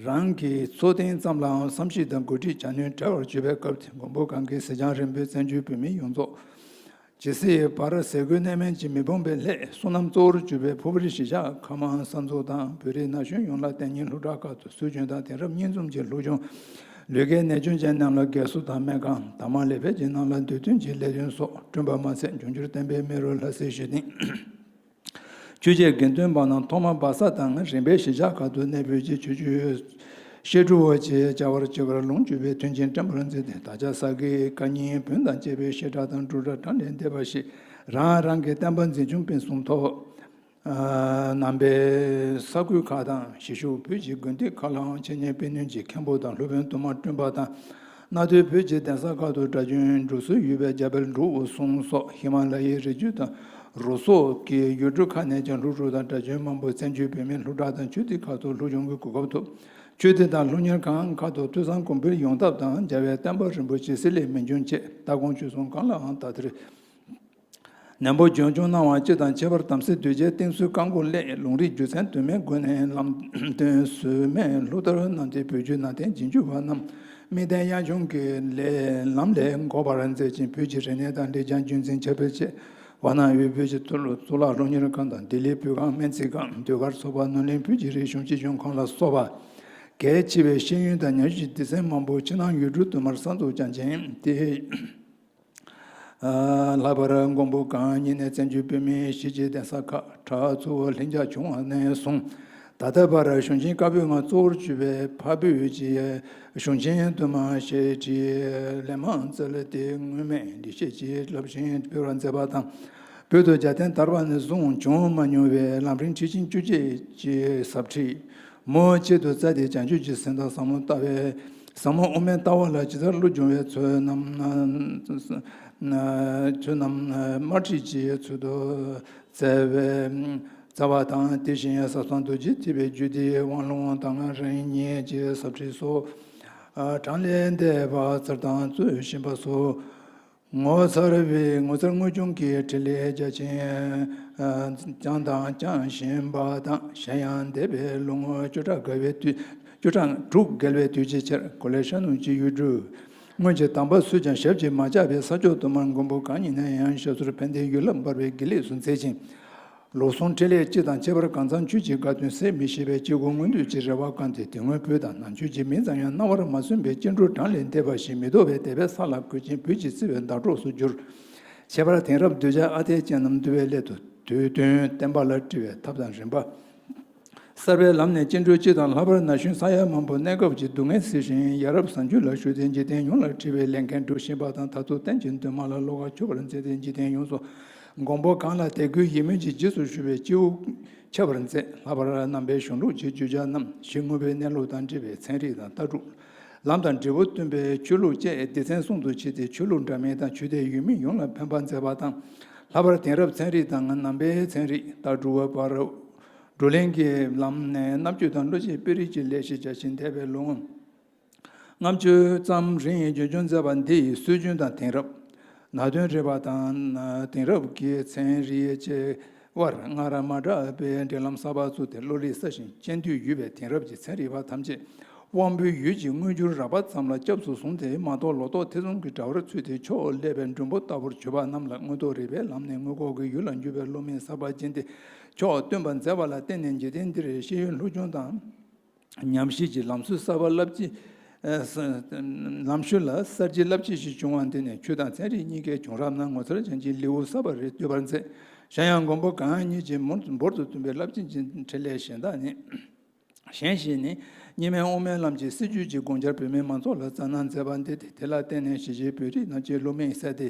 རང་གི་འཚོ་རྟེན་ཙམ་ལའང་བསམ་ཤེས་དང་འགོ་ཁྲིད་བྱ་ནུས་བྲལ་བར་གྱུར་པའི་སྐབས་དེ། མགོན་པོ་གང་གི་གཟི་བྱང་རིང་པོས་བཙན་བྱོལ་བོད་མི་ཡོངས་རྫོགས་ཇི་སྲིད་བར་ཟས་གོས་གནས་མལ་གྱི་མི་ཕམ་པའི་སླད་བསོད་ནམས་གཙོ་བོར་གྱུར་པའི་ཕུར་བུའི་གཞིས་ཆགས་ཁམས་དམངས་ས་མཚོ་དང་བོད་རིགས་ན་གཞོན་ཡོངས་ལ་དེ་ཉིན་སློབ་གྲྭ་ཁག་ཏུ་སྲོལ་རྒྱུན་དང་དེང་རབས་གཉིས་འཛོམས་ཀྱི་སློབ་སྦྱོང་། ལུས་ཀའི་ནད་སྐྱོན་ཅན་རྣམས་ལ་རྒས་གསོ་དང་སྨན་ཁང་། དྭངས་མ་ལེགས་པའི་རྒྱན་རྣམས་ལ་འདོད་འདུན་གྱི་ལས་དོན་སོགས་བསྐྲུན་པ་མ་ཟད། འབྱུང་འགྱུར་བསྟན་པའི་མེ་རོ་ལྷ་སའི་ཞུ་སྟེང་ཆོས་བྱེད་དགེ་འདུན་པ་རྣམས་ཐོག་མར་སྦ་ས་དང་རིམ་པས་གཞིས་ཆགས་ཁག་ཏུ་གནས་སྤོས་ཀྱིས་ཆོས་བརྒྱུད་བཤད་སྒྲུབ་བྱེད་བྱ་བར་བྱེད་པར་ལོངས་སྤྱོད་པའི་མཐུན་རྐྱེན་བསྐྲུན་པར་མཛད་དེ། ད་ཆ་ས་དགེ་བཀའ་རྙིང་བོན་དང་བཅས་པའི་བཤད་གྲྭ་དང་སྒྲུབ་གྲྭ་གྲངས་ལས་འདས་པ་ཞིག་རང་རང་གི་བསྟན་པ་འཛིན་སྐྱོང་སྤེལ་གསུམ་ཐོག་ཨ་ནང་པའི་ས་ཁུལ་ཁག་དང་གཞིས་བཞུགས་བོད་ཀྱི་དགོན་སྡེ་ཁག་ལའང་འཆད་ཉན་སྤེལ་ནུས་ཀྱི་མཁན་པོ་དང་སློབ་དཔོན་དུ་མ་བསྐྲུན་པ་དང་། གནའ་དུས་བོད་ཀྱི་གདན་ས་ཁག་ཏུ་སྒྲ་སྦྱོང་སྒྲུབ་སྲོལ་ཡོད་པའི་རྒྱ་བལ་འབྲུག་གསུམ་སོགས་ཧི་མ་ལ་ཡའི་རི་རྒྱུད་དང་རུ་སོག་གི་ཡུལ་གྲུ་ཁག་ནས་ཀྱང་སློབ་ཕྲུག་དང་སྒྲ་སྦྱོང་མང་པོ་བཙན་བྱོལ་བོད་མིའི་སློབ་གྲྭ་དང་ཆོས་སྡེ་ཁག་ཏུ་སློབ་སྦྱོང་གི་གོ་སྐབས་ཐོབ། ཆོས་སྡེ་དང་སློབ་གཉེར་ཁང་ཁག་ཏུ་ཐོས་བསམ་གོང་འཕེལ་ཡོང་ཐབས་དང་རྒྱལ་བའི་བསྟན་པ་རིན་པོ་ཆེ་བསྲེ་ལྷད་མི་འབྱུང་ཆེད་ལྟ་དགོངས་ཆོས་གསུང་གང་ལའང་དག་ཐེར་ནན་པོ་རྒྱུན་སྐྱོང་གནང་བ་སྤྱི་དང་ཁྱད་པར་དམ་སྲི་གདུལ་བྱའི་བསྟན་སྲུང་བཀའ་འགུག་སླད་ལུང་རིགས་རྒྱུ་མཚན་དུ་མའི་སྒོ་ནས་ལམ་སྟོན་ཟོལ་མེད་ལྷུག་ལྟར་གནང་སྟེ། བོད་བརྒྱུད་ནང་བསྟན་རྗེས་འཇུག་པ་རྣམས་དམིགས་རྟེན་དབྱངས་ཆུང་གི་ལམ་ལས་འགོག་པར་མཛད་ཅིང་། བོད་ཀྱི་རིག་གནས་དང་སྒྲིག་སྦྱང་རྒྱུན་འཛིན་བྱ་སྤེལ་ཆེད་ཝཱ་ཎ་ཝེ་བོད་ཀྱི་གཙུག་ལག་སློབ་གཉེར་ཁང་དང་ལྡི་ལི་བོད་ཁང་སྨན་རྩིས་ཁང་ཟློས་གར་ཚོགས་པ་ནོར་གླིང་བོད་ཀྱི་རིག་གཞུང་སྤྱི་སྦྱོང་ཁང་ལ་སོགས་པ་གལ་ཆེ་བའི་ཤེས་ཡོན་དང་ཉམས་ཞིབ་སྡེ་ཚན་མང་པོ་ཕྱི་ནང་ཡུལ་གྲུ་དུ་མར་གསར་འཛུགས་བྱ་ཞིང་། དེ་ལྷག་པར་མགོན་པོ་གང་ཉིད་ནས་བཙན་བྱོལ་བོད་མིའི་གཞིས་བྱེས་གདན་ས་ཁག་གྲྭ་ཚོ་ལྷིང་འཇགས་བྱུང་བ་ནས་བཟུང་ད་ལྟ་བར་གཞུང་ཆེན་བཀའ་པོད་ལྔ་གཙོ་བོར་གྱུར་པའི་འཕགས་བོད་ཀྱི་གཞུང་ཆེན་དུ་མ་ཞེས་བྲིས་ལན་མང་བསྩལ་ཏེ། སྔོན་མའི་འགྲེལ་བཤད་ཀྱི་བསླབ་གཞི་སྤེལ་བར་མཛད་པ་དང་། བོད་དུ་རྒྱལ་བསྟན་དར་བ་ནས་བཟུང་བྱུང་མ་མྱོང་བའི་ལམ་རིམ་ཁྲིད་ཆེན་བཅུ་གཅིག་ཅེས་ཟབ་ཁྲིད། མུ་མཐུད་དུ་སྩལ་ཏེ། བྱང་ཆུབ་ཀྱི་སེམས་དང་ཟབ་མོ་ལྟ་བའི་ཟབ་མོ་དབུ་མའི་ལྟ་བ་ལ་ཇི་ལྟར་བློ་སྦྱོང་བའི་ཚུལ་རྣམས་ཚུལ་རྣམས་དམར་ཁྲིད་ཀྱི་ཚུལ་དུ་བསྩལ་བའི་བསྩལ་བ་དང་། དེ་བཞིན་ཟབ་གསང་རྡོ་རྗེ་ཐེག་པའི་རྒྱུད་སྡེའི་དབང་ལུང་དང་རིམ་གཉིས་ཀྱི་ཟབ་ཁྲིད་སོགས་གྲངས་ལས་འདས་པ་སྩལ་དང་སྩོལ་བཞིན་པ་སོགས། ངོ་མཚར་བའི་ངོ་མཚར་དངོས་བྱུང་གི་འཕྲིན་ལས་རྒྱ་ཆེན་བསྐྱངས་དང་བསྐྱང་བཞིན་པ་དང་། གཞན་ཡང་འདས་པའི་ལོ་ངོ་བཅུ་ཕྲག་འགའ་བའི་དུས་བཅུ་ཕྲག་དྲུག་བརྒལ་བའི་དུས་ཀྱི་ཆར་གོ་ལའི་ཤར་ནུབ་ཀྱི་ཡུལ་གྲུ་སྔོན་གྱི་དམ་པ་སུས་ཀྱང་ཞབས་ཀྱིས་མ་བཅགས་པའི་ས་ཕྱོགས་དུ་མར་མགོན་པོ་གང་ཉིད་ནས་ཡང་ཞབས་སོར་ཕན་བདེའི་ཡུལ་ལ་འབར་བའི་དགེ་ལེགས་སུ་མཛད་ཅིང་། ལོ་གསུམ་འཕྲིན་ལས་སྤྱི་དང་ཁྱད་པར་གང་འཚམ་ཆོས་ཀྱི་དགའ་སྟོན་ཟད་མི་ཤེས་པའི་སྐྱེ་དགུའི་མངོན་འདོད་ཀྱི་རེ་བ་བསྐངས་ཏེ། དེ་སྔོན་བོད་དང་ནང་ཆོས་ཀྱི་མིང་ཙམ་ཡང་རྣ་བར་མ་སོན་པའི་སྐྱེ་འགྲོ་གྲངས་ལས་འདས་པ་ཞིག་མི་ལྡོག་པའི་དད་པའི་ས་ལ་བཀོད་ཅིང་བོད་ཀྱི་བརྩེ་བའི་ཟླ་གྲོགས་སུ་གྱུར། ཁྱད་པར་དེང་རབས་གདུལ་བྱ་ཨ་འཐས་ཅན་རྣམས་འདུལ་བའི་སླད་དུ་དུས་སྟོན་བསྟན་པ་ལ་དཀྲི་བའི་ཐབས་དང་རིམ་པ། གསར་པའི་ལམ་ནས་སྐྱེ་འགྲོ་སྤྱི་དང་ལྷག་པར་ན་གཞོན་ས་ཡ་མང་པོ་གནས་སྐབས་ཀྱི་སྡུག་བསྔལ་སེལ་ཞིང་ཡ་རབས་བཟང་སྤྱོད་ལ་ཞུགས་ཏེ་འཇིག་རྟེན་ཡོངས་ལ་དཀྲི་བའི་ལས་འགན་སྒྲུབ་བཞིན་པ་དང་། མཐར་ཐུག་གཏན་གྱི་འདུན་མ་ལ་བློ་ཁ་ཕྱོགས་པར་མཛད་དེ་འཇིག་རྟེན་ཡོངས་སུ་མགོན་པོ་གང་ལ་དད་གུས་ཡིད་སྨོན་གྱི་རྗེས་སུ་ཞུ་བའི་སྐྱེས་བུ་ཁྱབ་པར་མཛད། ལྷག་པར་ནང་པའི་གཞུང་ལུགས་ཀྱི་བརྗོད་བྱ་རྣམས་གཞི་དངོས་པོའི་གནས་ལུགས་དང་འབྲེལ་བའི་ཚན་རིག་དང་ལྟ་གྲུབ། ལམ་དང་འབྲས་བུ་སྟོན་པའི་ཆོས་ལུགས་བཅས་སྡེ་ཚན་གསུམ་དུ་ཕྱེ་སྟེ། ཆོས་ལུགས་འདྲ་མིན་དང་ཆོས་དད་ཡུལ་མི་ཡོངས་ལ་ཕན་པ་མཛད་པ་དང་། ལྷག་པར་དེང་རབས་ཚན་རིག་དང་ནང་པའི་ཚན་རིག་ལྟ་གྲུབ་བར་བགྲོ་གླེང་གི་ལམ་ནས་རྣམ་དཔྱོད་དང་བློ་སྐྱེད་སྤེལ་རེས་ཀྱི་ལས་གཞི་རྒྱ་ཆེན་འདས་པའི་ལོ་ངོ་ལྔ་བཅུ་ཙམ་རིང་རྒྱུན་སྐྱོང་མཛད་པ་འདི་ཡིས་སྲོལ་རྒྱུན་དང་དེང་རབས། ནང་དོན་རིག་པ་དང་དེང་རབས་ཀྱི་ཚན་རིག་བཅས་དབར་སྔར་མ་གྲགས་པའི་འབྲེལ་ལམ་གསར་པ་བཙུགས་ཏེ། བློ་རིག་གསར་ཞིང་སྤྱན་འདུས་ཡོད་པའི་དེང་རབས་ཀྱི་ཚན་རིག་པ་ཐམས་ཅད་ དབང་པོའི་ཡུལ་གྱི་དངོས་འགྱུར་རགས་པ་ཙམ་ལ་སྐྱབས་སུ་བཟུང་སྟེ་མ་རྟོགས་ལོག་རྟོག་ཐེ་ཚོམ་གྱི་དྲ་བར་ཚུད་དེ་ཕྱོགས་བསླད་པའི་མགྲོན་པོ་ལྟ་བུར་གྱུར་པ་རྣམས་ལ་མངོན་རྟོགས་རིག་པའི་ལམ་ནས་མངོན་ལྐོག་གི་ཡུལ་ལ་འཇུག་པའི་བློ་མིག་གསར་པ་སྦྱིན་ཏེ་ཕྱོགས་སྟོན་པར་མཛད་པ་ལ་བརྟེན་ནས་འཇིག་རྟེན་འདིར་ཤེས་ཡོན་སློབ་སྦྱོང་དང་། ཉམས་ཞིབ་ཀྱི་ལམ་སྲོལ་གསར་པ་རླབས་ཆེ། ཨ་ས་ལམ་སྲོལ་ལ་གསར་བརྗེ་རླབས་ཆེ་ཞིག་བྱུང་བ་འདི་ནི་ཆོས་དང་ཚན་རིག་གཉིས་ཀའི་བྱུང་རབས་ནང་ངོ་མཚར་ཅན་གྱི་ལེའུ་གསར་པ་རེ་བཏོད་པར་མཛད། གཞན་ཡང་མགོན་པོ་གང་ཉིད་ཀྱིས་མུ་འབུར་དུ་བཏོན་པའི་རླབས་ཆེན་གྱི་འཕྲིན་ལས་གཞན་དག་ནི། གཞན་ཞིག་ནི། གཉིས་སྨན་དབུ་མའི་ལམ་གྱི་སྲིད་བྱུས་ཀྱི་དགོངས་འཆར་བོད་མི་མང་ཚོགས་ལ་བསྩལ་གནང་མཛད་པ་འདི་སྟེ། དེ་ལ་བརྟེན་ནས་གཞིས་བྱེས་བོད་རིགས་རྣམས་ཀྱི་བློ་མིག་གསལ་ཏེ།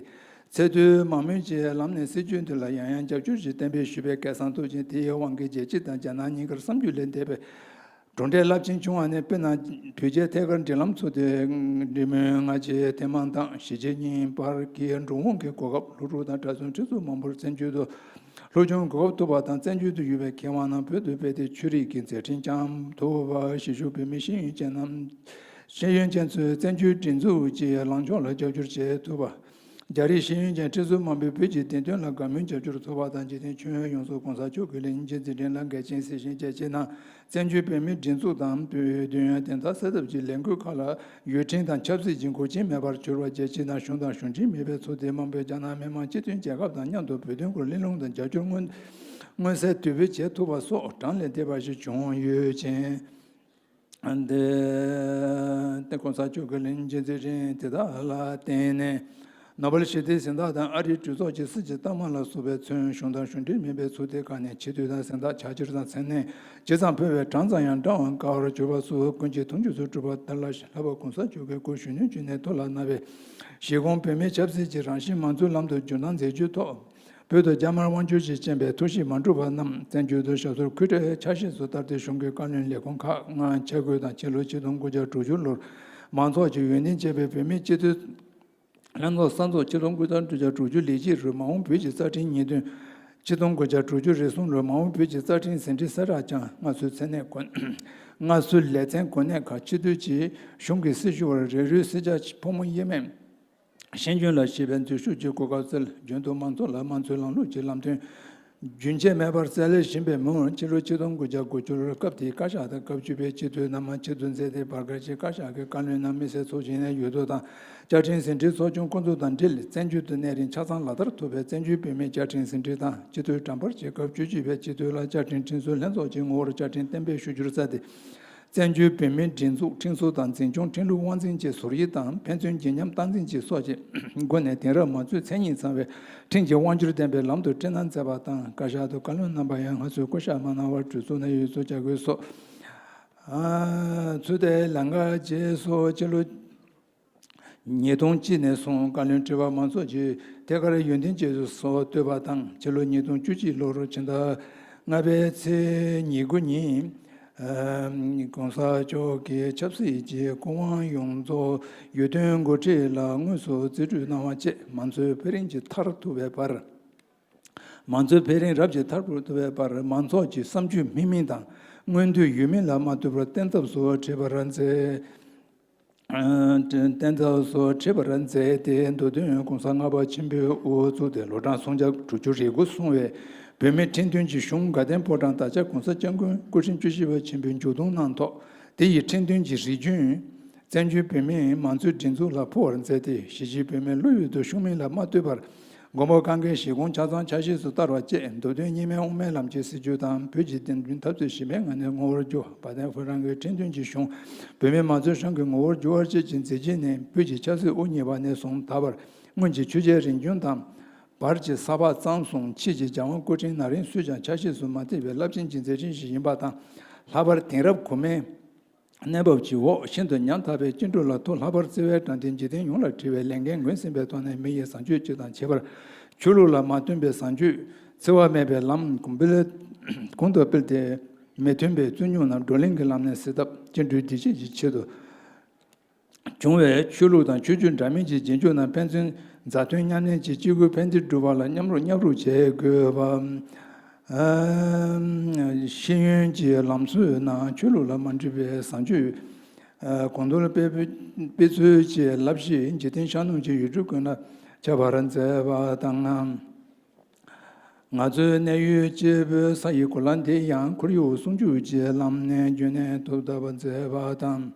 ཚད་མཐོའི་མང་མོས་ཀྱི་ལམ་ནས་སྲིད་བྱུས་འདི་ལ་ཡང་ཡང་རྒྱབ་སྐྱོར་གྱིས་གཏན་འབེབས་ཞུས་པའི་སྐལ་བཟང་ཐུགས་ཆེན་དེའི་དབང་གིས་རྒྱལ་སྤྱི་དང་རྒྱ་ནག་གཉིས་ཀར་བསམ་རྒྱུ་ལས་འདས་པའི་གྲུབ་འབྲས་རླབས་ཆེན་བྱུང་བ་ནི། དཔེར་ན། བོད་རྒྱའི་ཐད་ཀར་འབྲེལ་ལམ་ཚུགས་ཏེ། འབྲེལ་མོལ་སྔ་རྗེས་ཐེངས་མང་དང་གཞིས་བྱེས་གཉིས་བར་གྱི་འགྲོ་འོང་གི་གོ་སྐབས། སློབ་ཕྲུག་དང་གྲྭ་བཙུན་ཁྲི་ཚོ་མང་པོར་བཙན་བྱོལ་དུ་སློབ་སྦྱོང་གོ་སྐབས་ཐོབ་པ་དང་། བཙན་བྱོལ་དུ་ཡོད་པའི་མཁས་དབང་རྣམས་བོད་དུ་ཕེབས་ཏེ་ཆོས་རིག་གི་མཛད་འཕྲིན་བསྐྱངས་ཐུབ་པ། གཞིས་བཞུགས་བོད་མི་ཤེས་ཡོན་ཅན་རྣམས། ཤེས་ཡོན་ཅན་ཚོས་བཙན་བྱོལ་སྒྲིག་འཛུགས་ཀྱི་ལངས་ཕྱོགས་ལ་རྒྱབ་སྐྱོར་བྱེད་ཐུབ་པ། རྒྱ་རིགས་ཤེས་ཡོན་ཅན་ཁྲི་ཚོ་མང་པོས་བོད་ཀྱི་བདེན་དོན་ལ་དགའ་མོས་རྒྱབ་སྐྱོར་ཐོབ་པ་དང་། འཇིག་རྟེན་ཁྱོན་ཡོངས་སུ་གོང་ས་མཆོག་གི་ལས་འགུལ་གྱི་མཛད་འཕྲིན་ལ་འགལ་རྐྱེན་སེལ་ཞིང་། རྒྱལ་སྤྱིའི་ནང་བཙན་བྱོལ་བོད་མིའི་སྒྲིག་འཛུགས་དང་བོད་དོན་ཡང་དོན་དག་སེལ་ཐབས་ཀྱི་ལས་འགུལ་ཁག་ལ་ཡུལ་ཁྲིམས་དང་ཆབ་སྲིད་ཀྱི་འགོག་རྐྱེན་མེད་པར་གྱུར་པ། རྒྱལ་སྤྱིའི་ནང་གཞུང་དང་གཞུང་འབྲེལ་མེད་པའི་ཚོགས་སྡེ་མང་པོས་རྒྱ་ནག་མི་དམངས་སྤྱི་མཐུན་རྒྱལ་ཁབ་དང་མཉམ་དུ་བོད་དོན་སྐོར་གླེང་སློང་དང་རྒྱབ་སྐྱོར་མངོན་མངོན་གསལ་དོད་པོས་བྱེད་ཐུབ་པ་སོགས་གྲངས་ལས་འདས་པ་ཞིག་བྱུང་ཡོད་ཅིང་། འདི་ཏེ་གོང་ས་མཆོག་གི་ལས་འགུལ་གྱི་མཛད་འཕྲིན་དེ་དག་ལ་བརྟེན་ནས། ནོ་བེལ་ཞི་བདེའི་གཟེངས་རྟགས་དང་ཨ་རིའི་གྲོས་ཚོགས་ཀྱི་སྲིད་ཀྱི་རྟགས་མ་ལ་སོགས་པའི་མཚོན་གཞུང་དང་གཞུང་འབྲེལ་མིན་པའི་ཚོགས་སྡེ་ཁག་ནས་ཆེ་བསྟོད་དང་གཟེངས་རྟགས། ཕྱག་ཕྱིར་དང་མཚན་གནས་ཇི་ཙམ་ཕུལ་བས་གྲངས་ཙམ་ཡང་བགྲང་བར་དཀའ་བར་གྱུར་པ་སོགས་ཀུན་གྱིས་མཐོང་ཆོས་སུ་གྲུབ་པ་ལྟར་ལ། ལྷག་པར་གོང་ས་མཆོག་གིས་སྐུ་གཞོན་ནུའི་དུས་ནས་ཐུགས་ལ་མནར་བའི་གཞིས་ཁོངས་བོད་མིའི་ཆབ་སྲིད་ཀྱི་རང་བཞིན་མང་གཙོའི་ལམ་དུ་འགྱུར་སྟངས་མཛད་རྒྱུའི་ཐོག་བོད་དུ་རྒྱ་དམར་དབང་སྒྱུར་གྱིས་རྐྱེན་པས་ཐུགས་གཤིས་མ་འགྲོ་བ་རྣམས་བཙན་བྱོལ་དུ་ཞབས་སོར་འཁོད་འཕྲལ་ཆ་ཤས་སུ་བསྟར་ཏེ། གཞུང་གི་བཀའ་བློན་ལས་ཁུངས་ཁག་ལྔ་ཆ་བགོས་དང་། ཕྱི་ལོ་ཆིག་སྟོང་དགུ་བརྒྱ་དྲུག་ཅུ་ལོར་མང་ཚོགས་ཀྱི་འོས་འདེམས་བྱས་པའི་བོད་མིའི་སྤྱི་འཐུས་ལྷན་ཚོགས་ས་ཚོགས། ཆིག་སྟོང་དགུ་བརྒྱ་དྲུག་ཅུ་ལེགས་སྐྱེས་རུ་མ་འོངས་བོད་ཀྱི་རྩ་ཁྲིམས་ཉིས་སྟོང་། ཆིག་སྟོང་དགུ་བརྒྱ་དྲུག་ཅུ་རེ་ཟུང་ལོར་མ་འོངས་བོད་ཀྱི་རྩ་ཁྲིམས་ཟིན་བྲིས་གསལ་བསྒྲགས་བསྐྱངས། སྔར་སྲོལ་མཚན་གནས་གོ་སྔར་སྲོལ་ལས་ཚན་གོ་གནས་ཁག་སྤྱི་འཐུས་ཀྱིས་གཞུང་གི་སྲི་ཞུ་བར་རེ་རེའི་སྲིད་ཆགས་ཕོ་མོ་དབྱེར་མེད། ཤེས་འཇོན་ལ་གཞིགས་པའི་འཛུལ་ཞུགས་ཀྱི་གོ་སྐབས་བསྩལ། རྒྱུན་དུ་མང་ཚོགས་ལ་དམངས་གཙོའི་ལམ་ལུགས་ཀྱི་ལམ་སྟོན་རྒྱུན་ཆད་མེད་པར་སྩལ་བཞིན་པའི་མུར། ཕྱི་ལོ་ཆིག་སྟོང་དགུ་བརྒྱ་དགུ་ཅུ་ལོར་སྐབས་དེའི་བཀའ་ཤག་དང་སྐབས་བཅུ་པའི་སྤྱི་འཐུས་རྣམ་མང་ཆེད་དུ་མཛད་དེ། བར་བརྒལ་གྱི་བཀའ་ཤག་གི་བཀའ་བློན་རྣམས་མི་སེར་ཚོགས་ཆེན་ནས་འོས་བསྡུ་དང་བཅའ་ཁྲིམས་ཟིན་བྲིས་ཚོགས་ཆུང་བསྐོང་ཚོགས་དང་འབྲེལ། བཙན་བྱོལ་དུ་གནས་རིང་ཆ་ཚང་ལག་བསྟར་ཐུབ་པའི་བཙན་བྱོལ་བོད་མིའི་བཅའ་ཁྲིམས་ཟིན་བྲིས་དང་། སྤྱི་འཐུས་གྲངས་འབོར་གྱི་སྐབས་བཅུ་གཅིག་པའི་སྤྱི་འཐུས་ལ་བཅའ་ཁྲིམས་ཁྲིམས་བཟོའི་ལྷན་ཚོགས་ཀྱི་ངོ་བོར་བཅའ་ཁྲིམས་གཏན་འབེབས་ཞུ་རྒྱུར་མཛད་དེ། བཙན་བྱོལ་བོད་མིའི་སྒྲིག་འཛུགས་ཁྲིམས་སྲོལ་དང་འཛིན་སྐྱོང་ཁྲིམས་ལུགས་དབང་འཛིན་གྱི་ཟུར་དབྱིབས་དང་ཕན་ཚུན་བརྗེ་ཉམས་སྟངས་འཛིན་གྱི་སོགས་ཀྱི་སྒོ་ནས། དེང་རབས་མང་གཙོའི་མཚན་ཉིད་ཚང་བའི་ཁྲིམས་ཀྱི་དབང་སྒྱུར་ལྡན་པའི་ལམ་དུ་སྤྲོད་གནང་མཛད་པ་དང་། བཀའ་ཤག་ཏུ་བཀའ་བློན་རྣམ་པ་ཡང་སྔ་ཚོད་བསྐོ་གཞག་མ་གནང་བར་གྲོས་ཚོགས་ནས་འོས་བསྡུ་བྱ་དགོས་སོགས། ཨ་ཚུལ་དེ་ལམ་ཁ་རྗེས་སུ་ཕྱི་ལོ་ཉིས་སྟོང་གཅིག་ནས་བཟུང་བཀའ་བློན་ཁྲི་པ་མང་ཚོགས་ཀྱིས་ཐད་ཀར་འོས་འདེམས་བྱས་སུ་བསྟོད་པ་དང་། ཕྱི་ལོ་ཉིས་སྟོང་བཅུ་གཅིག་ལོར་ཕྱི་ཟླ་ལྔ་པའི་ཚེས་ཉེར་དགུ་ཉིན། ཨ་གོང་ས་མཆོག་གིས་ཆབ་སྲིད་ཀྱི་སྐུ་དབང་ཡོངས་རྫོགས་འོས་བསྟུན་འགོ་ཁྲིད་ལ་དངོས་སུ་རྩིས་སྤྲོད་གནང་བ་བཅས་མང་གཙོའི་འཕེལ་རིམ་གྱི་མཐར་ཐུག་པའི་བར། མང་གཙོའི་འཕེལ་རིམ་རབ་ཀྱི་མཐར་ཐུག་པའི་བར། མང་ཚོགས་ཀྱི་བསམ་སྤྱོད་སྨིན་མིན་དང་མངོན་འདོད་ཡོད་མིན་ལ་མ་ལྟོས་པར་གཏན་ཐབས་སུ་ཁྲིད་པར་མཛད། གཏན་ཚབས་སུ་ཁྲིད་པར་མཛད་དེ། མདོ་དོན་༸གོང་ས་ལྔ་པ་ཆེན་པོས་དབུ་བཙུགས་ཏེ་ལོ་གྲངས་སུམ་བརྒྱ་དྲུག་ཅུ་རེ་དགུ་སོང་བའི་བོད་མིའི་ཁྲིམས་དོན་གྱི་གཞུང་དགའ་ལྡན་ཕོ་བྲང་དར་ཁྱབ་གོང་ས་སྐྱབས་མགོན་སྐུ་ཕྲེང་བཅུ་བཞི་པ་ཆེན་པོས་མཇུག་བསྡོམས་གནང་ཐོག་དེ་ཡི་ཁྲིམས་དོན་གྱི་རིགས་རྒྱུན་བཙན་བྱོལ་བོད་མིའི་མང་གཙོའི་སྒྲིག་འཛུགས་ལ་ཕོག་པར་མཛད་དེ། གཞིས་བྱེས་བོད་མིའི་བློ་ཡུལ་དུ་ཤོང་མིན་ལ་མ་ལྟོས་པར། མགོན་པོ་གང་གཱའི་གཞིས་ཁོངས་ཆ་ཚང་ཆ་ཤས་སུ་བསྟར་བ་བཅས། མདོ་དོན་གཉིས་སྨན་དབུ་མའི་ལམ་གྱི་སྲིད་བྱུས་དང་བོད་ཀྱི་བདེན་དོན་འཐབ་རྩོད་གཞི་པའི་ངང་ནས་ངོ་བོར་གྱུར། དགའ་ལྡན་ཕོ་བྲང་གི་ཁྲིམས་དོན་གྱི་གཞུང་བོད་མིའི་མང་གཙོའི་གཞུང་གི་ངོ་བོར་གྱུར་བ་བཅས་ཀྱི་མཛད་རྗེས་ནི། བོད་ཀྱི་ཆབ་སྲིད་དབུ་བརྙེས་པ་ནས་བཟུང་ད་བར། སྔོན་གྱི་ཆོས་རྒྱལ་རིམ་བྱོན་དང་། བར་གྱི་ས་ཕག་གཙང་གསུམ། ཕྱིས་ཀྱི་རྒྱལ་དབང་སྐུ་ཕྲེང་ན་རིམ་སུས་ཀྱང་ཆ་ཤས་སུ་མ་ཐེག་པའི་རླབས་ཆེན་གྱི་མཛད་འཕྲིན་ཞིག་ཡིན་པ་དང་། ལྷག་པར་དེང་རབས་གོང་མའི་གནས་བབ་ཀྱི་འོག་ཤིན་ཏུ་ཉམ་ཐག་པའི་བཅིངས་འགྲོལ་ལ་ཐུག་ལྷག་པར་བརྩེ་བའི་དྲང་བདེན་འཇིག་རྟེན་ཡོངས་ལ་འཁྲི་བའི་ལས་འགན་ངོས་ཟིན་པའི་ཐོག་ནས། མི་ཡི་བཟང་སྤྱོད་སྤྱི་དང་ཁྱད་པར་ཆོས་ལུགས་ལ་མ་མཐུན་པའི་བཟང་སྤྱོད་འཚེ་བ་མེད་པའི་ལམ་གོང་འཕེལ་གོང་དུ་སྤེལ་ཏེ། མི་མཐུན་པའི་རྩོད་རྙོག་རྣམས་བགྲོ་གླེང་གི་ལམ་ནས་སེལ་ཐབས། བཅིངས་འགྲོལ་སྒྲིག་གཞི་གི་ཆེད་དུ་བྱུང་བའི་ཆོས་ལུགས་དང་ཆོས་བརྒྱུད་འདྲ་མིན་གྱི་རྗེས་འཇུག་རྣམས་ཕན་ཚུན་མཛའ་མཐུན་མཉམ་གནས་ཀྱིས་སྤྱི་སྒོས་ཕན་བདེ་སྒྲུབ་པ་ལ་མཉམ་རུབ་མཉམ་རུབ་བྱེད་དགོས་པ། ཤེས་ཡོན་གྱི་ལམ་སྲོལ་ནང་ཆོས་ལུགས་ལ་མ་འདྲེས་པའི་བཟང་སྤྱོད་གོང་དུ་སྤེལ་སྤེལ་ཚུལ་གྱི་བསླབ་གཞི་འཇིག་རྟེན་ཤར་ནུབ་ཀྱི་ཡུལ་གྲུ་ཀུན་ལ་ཁྱབ་པར་མཛད་པ་དང་། ང་ཚོའི་གནས་ཡུལ་སྐྱེ་བོའི་ས་ཡི་གོ་ལ་འདི་ཡང་ཁོར་ཡུག་སྲུང་སྐྱོབ་ཀྱི་ལམ་ནས་རྒྱུན་གནས་ཐུབ་ཐབས་མཛད་པ་དང་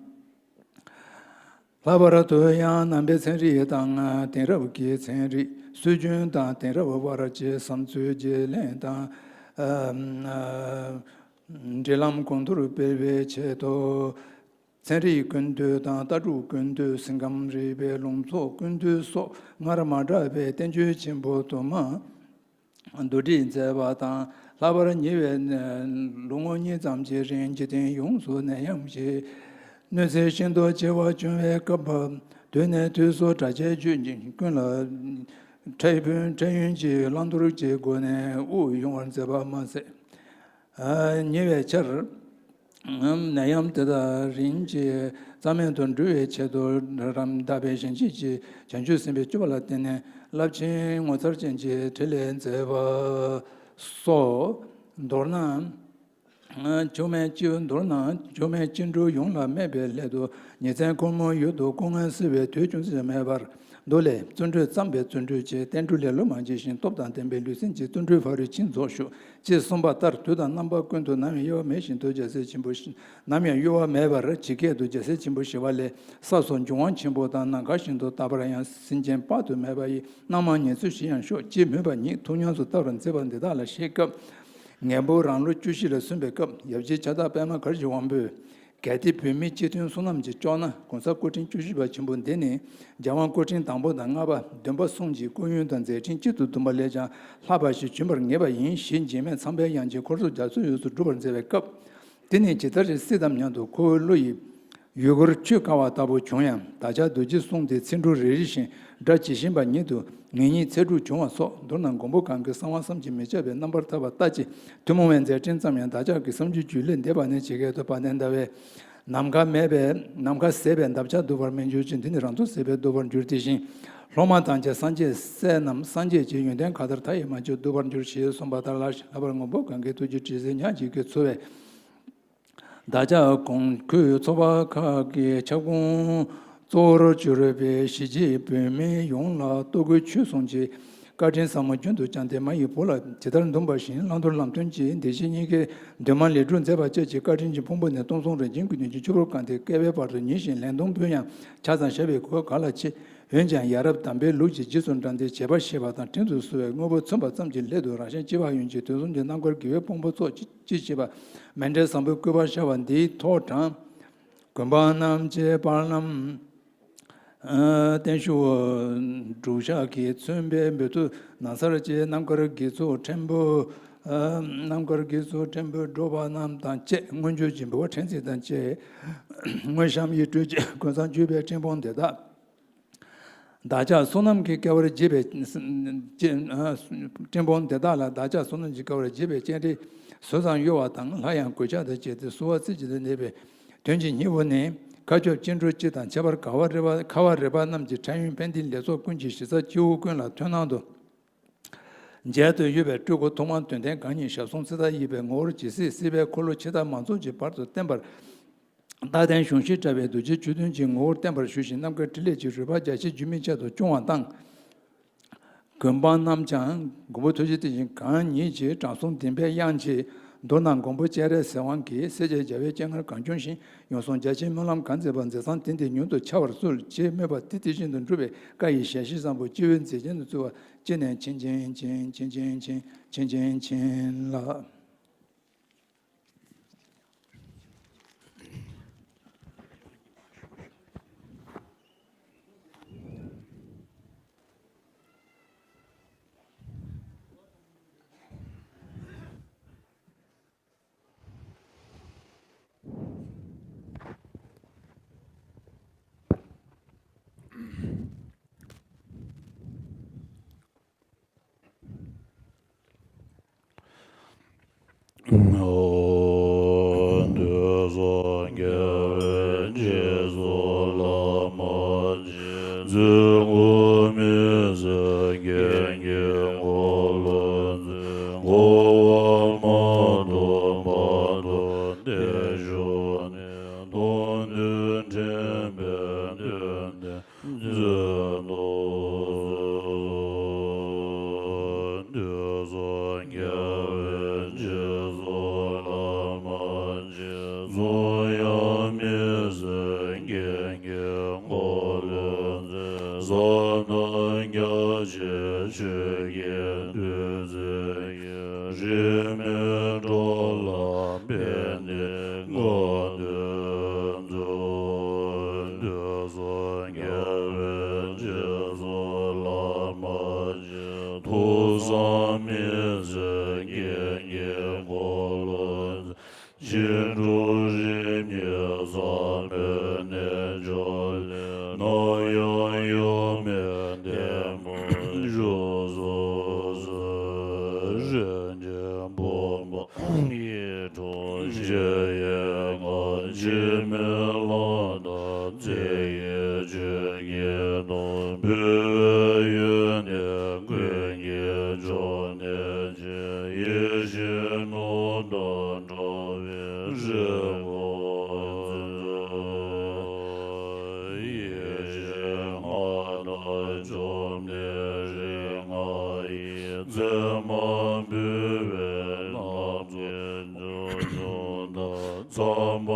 ལྷག་པར་དུ་ཡང་ནང་པའི་ཚན་རིག་དང་དེང་རབས་ཀྱི་ཚན་རིག་སྲོལ་རྒྱུན་དང་དེང་རབས་དབར་གྱི་བསམ་ཚུལ་བརྗེ་ལེན་དང་། ཨ་ཨ་འབྲེལ་ལམ་གོང་མཐོར་སྤེལ་བའི་ཆེད་དུ། ཚན་རིག་ཀུན་བཏུས་དང་ལྟ་གྲུབ་ཀུན་བཏུས། སེམས་ཁམས་རིག་པའི་ལུང་ཚོགས་ཀུན་བཏུས་སོགས་སྔར་མ་གྲགས་པའི་བསྟན་བཅོས་ཆེན་པོ་དུ་མ་བསྡུ་སྒྲིག་མཛད་པ་དང་། ལྷག་པར་ཉེ་བའི་ལོ་ངོ་གཉིས་ཙམ་གྱི་རིང་འཇིག་རྟེན་ཡོངས་སུ་ནད་ཡམས་ཀྱི་གནོད་འཚེ་ཤིན་ཏུ་ཆེ་བ་བྱུང་བའི་སྐབས། དུས་ནས་དུས་སུ་གྲྭ་ཆས་ཆོས་ཀྱི་ཀུན་ལ་འཕྲལ་ཕུན་འཕྲལ་ཡུན་གྱི་བླང་དོར་གྱི་སྒོ་ནས་དབུགས་དབྱུང་བར་མཛད་པ་མ་ཟད། ཨ་ཉེ་བའི་ཆར་ནད་ཡམས་དེ་དག་རིམ་གྱིས་རྩ་མེད་དུ་འགྲོ་བའི་ཆེད་དུ། རམ་དག་པའི་ཞིང་གཤེགས་ཀྱི་བྱང་ཆུབ་སེམས་དཔའི་སྤྱོད་པ་ལ་བརྟེན་ནས་རླབས་ཆེན་ངོ་མཚར་ཅན་གྱི་ཕྲིན་ལས་མཛད་པ་སོགས། མདོར་ན་མཆོག་དམན་སྤྱི། མདོར་ན་མཆོག་དམན་སྤྱི་འགྲོ་ཡོངས་ལ་སྨན་པའི་སླད་དུ། ཉིན་མཚན་ཁོར་མོའི་ཡུལ་དུ་སྐུ་ངལ་གསོ་བའི་དུས་ཅུང་ཟད་མེད་པར། མདོ་ལས། བརྩོན་འགྲུས་བརྩམས་པས་བརྩོན་འགྲུས་ཆེ། བསྟན་འགྲོ་ལེ་ལོ་མང་བགྱིས་ཤིང་། སྟོབས་དང་ལྡན་པས་ལུས་སེམས་ཀྱི། བརྩོན་འགྲུས་ཕ་རོལ་ཕྱིན་རྫོགས་ཤོག་ཅེས་གསུངས་པ་ལྟར། དུས་དང་རྣམ་པ་ཀུན་ཏུ་ནམ་ཡང་གཡོ་བ་མེད་བཞིན་དུ་རྒྱལ་སྲས་ཆེན་པོ་ཞི། ནམ་ཡང་གཡོ་བ་མེད་པར་ཇི་སྐད་དུ་རྒྱལ་སྲས་ཆེན་པོ་ཞི་བ་ལྷའི་ས་སོགས་འབྱུང་བ་ཆེན་པོ་དང་ནམ་མཁའ་བཞིན་དུ་དག་པར་ཡང་སེམས་ཅན་དཔག་ཏུ་མེད་པ་ཡི་སྣང་བ་ཉེར་འཚོ་ཞི་ཡང་ཤོག་ཅེས་མོས་པ་ཉིད་ཐུགས་ཉམས་སུ་བསྟར་བར་མཛད་པ་འདི་དག་ལ་གཞིགས་སྐབས། ངན་པོ་རང་ལོ་བཅུ་བཞི་ལ་སོན་པའི་སྐབས། ཡབ་རྗེ་ཕྱག་བདག་པདྨ་གར་གྱི་དབང་པོས། གལ་ཏེ་བོད་མིའི་སྤྱི་དོན་བསོད་ནམས་ཀྱིས་ལྕོགས་ན། གོང་ས་སྐུ་ཕྲེང་བཅུ་བཞི་པ་ཆེན་པོ་འདི་ནི་རྒྱལ་དབང་སྐུ་ཕྲེང་དང་པོ་དང་ལྔ་པ། བདུན་པ་གསུམ་གྱི་སྐུ་ཡོན་དང་མཛད་འཕྲིན་གཅིག་ཏུ་བསྡོམས་པ་ལས་ཀྱང་ལྷག་པ་ཞིག་བྱོན་པར་ངེས་པ་ཡིན་ཞེས་འཇིགས་མེད་མཚམས་པའི་དབྱངས་ཀྱིས་འཁོར་ཚོགས་རྒྱ་མཚོའི་དབུས་སུ་སྒྲུབ་པར་མཛད་པའི་སྐབས། དེ་ནི་ཇི་ལྟར་རེ་སྲིད་དམ་སྙམ་དུ་ཁོ་བོའི་བློ་ཡི་ཡུལ་སྐོར་ཆུད་དཀའ་བ་ལྟ་བུ་བྱུང་ཡང་། བདག་ཅག་རྡོ་རྗེའི་གསུང་དེ་ཚིག་འབྲུ་རེ་རེ་བཞིན་སྒྲ་ཇི་བཞིན་པ་ཉིད་དུ་ངེས་རྙེད་ཚིག་འབྲུ་བྱུང་བ་སོགས། མདོར་ན་མགོན་པོ་གང་གི་གསང་བ་བསམ་གྱིས་མི་ཁྱབ་པའི་རྣམ་པར་ཐར་པ་ལྟ་ཅི། ཐུན་མོང་བའི་མཛད་འཕྲིན་ཙམ་ཡང་བདག་ཅག་གི་བསམ་རྒྱུད་རྒྱུད་ལས་འདས་པ་ནི་ཇི་སྐད་དུ། བ་དན་ཟླ་བས་ནམ་མཁའ་མེད་པས། ནམ་མཁའ་ཟད་པས་འདབ་ཆགས་འདུ་བར་མི་འགྱུར་ཞིང་། དེ་ནི་རང་ཚོགས་ཟད་པས་འདུ་བར་འགྱུར། དེ་བཞིན་སློབ་མ་དང་བཅས་སངས་རྒྱས་སྲས་རྣམས་སངས་རྒྱས་ཀྱི་ཡོན་ཏན་གང་ལྟར་མཐའ་ཡས་མ་བརྗོད་འདུ་བར་འགྱུར་ཞེས་གསུངས་པ་ལྟར་ལ། ལྷག་པར་མགོན་པོ་གང་གི་ཐུགས་རྗེ་དྲི་ཟའི་ཉག་གཅིག་གིས་ཚོར་བའི་བདག་ཅག་གོང་ཁུལ་ཚོགས་པ་ཁག་གི་ཁྱབ་ཁོངས་གཙོ་བོར་གྱུར་པའི་གཞིས་བྱེས་བོད་མི་ཡོངས་ལ་ལྟོ་གོས་ཆོས་གསུམ་གྱི་བཀའ་དྲིན་ཟབ་མོ་རྒྱུན་དུ་བསྐྱངས་ཏེ། མ་ཡི་བུ་ལ་ཇི་ལྟར་འདུན་པ་བཞིན་བླང་དོར་ལམ་སྟོན་གྱི་སྡེ་བཞི་གཉིས་ཀའི་འདུན་མ་ལས་སྒྲུབ་མཛད་པ་བཅས་ཀྱི་བཀའ་དྲིན་གྱི་ཕུང་པོ་ནས་སྟོང་གསུམ་རིན་ཆེན་སྐུ་མདུན་གྱི་ཆུ་བུར་གང་དེ་བསྐལ་པའི་བར་དུ་ཉི་བཞིན་ལན་སྟོང་ཕུལ་ཡང་ཆ་ཚང་བཞག་པའི་གོ་སྐབས་ག་ལ་མཆིས། འོན་ཀྱང་ཡ་རབས་དམ་པའི་ལུགས་ཀྱི་རྗེས་སུ་འབྲངས་ཏེ་བྱེད་པ་ཤེས་པ་དང་དྲིན་དུ་གཟོ་བའི་དངོས་པོ་མཚོན་པ་ཙམ་གྱི་སླད་དུ་རང་གཞན་སྐྱེ་བ་ཡོངས་ཀྱི་དོན་གསུམ་གྱི་རྣམ་དཀར་དགེ་བའི་ཕུང་པོ་ཚོགས་ཅི་ཅི་ཞེས་པ་མཎྜལ་བཟང་པོའི་སྐུད་པ་ཤར་བ་འདིའི་ཐོག་དྲངས། དགོན་པ་རྣམས་ཀྱི་དཔར་ལམ་བརྟན་བཞུགས་སྒྲུབ་ཞག་གིས་མཚོན་པའི་འབུལ་ཐུག་ན་བཟའ་བཅས་རྣམ་དཀར་དགེ་ཚོགས་ཕྲན་བུ། རྣམ་དཀར་དགེ་ཚོགས་ཕྲན་བུ་སྒྲུབ་པ་རྣམས་དང་བཅས་མངོན་སྤྱོད་ཀྱི་འབུལ་བ་ཕྲན་ཚེགས་དང་བཅས། དངོས་བཤམས་ཡིག་སྤྲོད་ཀྱི་གུན་གསང་བཅུ་པའི་སྤྲིན་ཕུང་འདི་དག་བདག་ཅག་བསོད་ནམས་ཀྱི་སྐལ་བར་བགྱིས་པའི་སྤྲིན་ཕུང་འདི་དག་ལ་བདག་ཅག་བསོད་ནམས་ཀྱི་སྐལ་བར་བགྱིས་པའི་སྤྱན་རས་གཟིགས་སམ་གཡོ་བ་དང་སླར་ཡང་གུས་ཕྱག་དང་བཅས་ཏེ་གསོལ་བ་རྩེ་གཅིག་ཏུ་གནས་པའི་དོན་གྱི་སྙིང་པོ་ནི། མཁའ་ཁྱབ་སྤྱི་འགྲོ་སྤྱི་དང་ཁྱད་པར་ཁ་བ་རི་པ་ཁ་བ་རི་པ་རྣམས་ཀྱི་འཕྲལ་ཡུན་ཕན་བདེའི་ལེགས་ཚོགས་ཀུན་གྱི་གཞི་རྩ་སྤྱི་བོ་ཀུན་ལ་ཐོན་སྣང་དུ། མཇལ་དུ་གཡོ་བའི་སྤྲུལ་སྐུ་ཐོག་མར་དོན་ལྡན་གང་ཉིད་ཞབས་ཟུང་ཚེ་མཐའ་ཡས་པའི་ངོ་བོར་ཇི་སྲིད་སྲིད་པའི་འཁོར་ལོ་ཆེ་ཕྲ་མང་ཚོགས་ཀྱི་བར་དུ་བརྟན་པར། རྟག་བརྟན་གཞུང་བཞིན་བཀྲ་བའི་རྡོ་རྗེ་བཅུ་བདུན་གྱི་ངོ་བོར་བརྟན་པར་བཞུགས་ཤིང་རྣམ་དཀར་ཕྲིན་ལས་ཀྱི་རོལ་པ་རྒྱ་ཆེ་རྒྱུན་མི་ཆད་དུ་སྐྱོང་བ་དང་། དགོན་པ་རྣམས་ཀྱང་མགོན་པོ་ཐུགས་རྗེ་དེ་བཞིན་གང་ཉིད་ཀྱི་དྲང་སྲོང་བདེན་པའི་དབྱངས་ཀྱིས། མདོར་ན་མགོན་པོ་སྤྱན་རས་གཟིགས་དབང་གིས་སྲས་བཅས་རྒྱལ་བའི་སྤྱན་སྔར་གང་བྱུང་ཞིང་། ཡང་སོང་རྒྱ་ཆེའི་སྨོན་ལམ་གང་མཛད་པ་མཛད་བཟང་དེ་འདི་མྱུར་དུ་འཆར་བར་གསོལ་ཅེས་སྨོན་པ་དེ་དེ་བཞིན་དུ་འགྲུབ་པའི་བཀའ་ཡི་ཞལ་བཞེས་བཟང་པོ་སྤྱི་བོའི་མཛེས་རྒྱན་དུ་བརྩི་བ་ཅི་ནས་ཕྱིན་ཅི་ཕྱིན་ལགས། ལྔ་བདུན་ཚུལ་དུས་སུ་དགེ་བའི་རྗེས་སུ་བླ་མ་མཆིས། ཐུགས་བསམ་མི་ཟད་རྒྱན་གྱི་འཁོར་ལོ་མཛོད། ཕྱིན་དྲུག་རིམ་གྱིས་ཟབ་མོའི་རྣལ་འབྱོར་ལས། ནམ་ཡང་གཡོ་མེད་བརྟན་པར་བཞུགས་སུ་གསོལ། རིན་ཆེན་ཕུང་པོ་ཡིད་འཕྲོག་ཕྱི་ཡི་ངང་། འཆི་མེད་ལྷ་དང་རྩེ་ཡི་ཆོས་ཀྱི་དོན། འབུལ་བའི་ཡོན་ཏན་ཀུན་གྱི་མཆོག་གནས་ཆེན། ཡེ་ཤེས་ནོར་དང་འདྲ་བའི་རིག་པ་མཛོད། ཡེ་ཤེས་ལྔ་དང་བཅོམ་ལྡན་རིགས་ལྔ་ཡི། མཚན་མ་འབུལ་བའི་རྣམ་གྲངས་ཆུང་ཆུང་དང་། ཚངས་པ་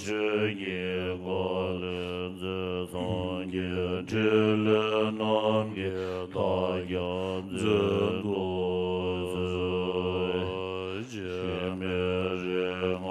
སྤྱོད་ཀྱི་འཁོར་ལོས་མཛོད། སངས་རྒྱས་ཕྲིན་ལས་རྣམས་ཀྱི་དར་ཀྱང་མཛོད་དུ་གསོལ། འཆི་མེད་རིགས་ལྔ་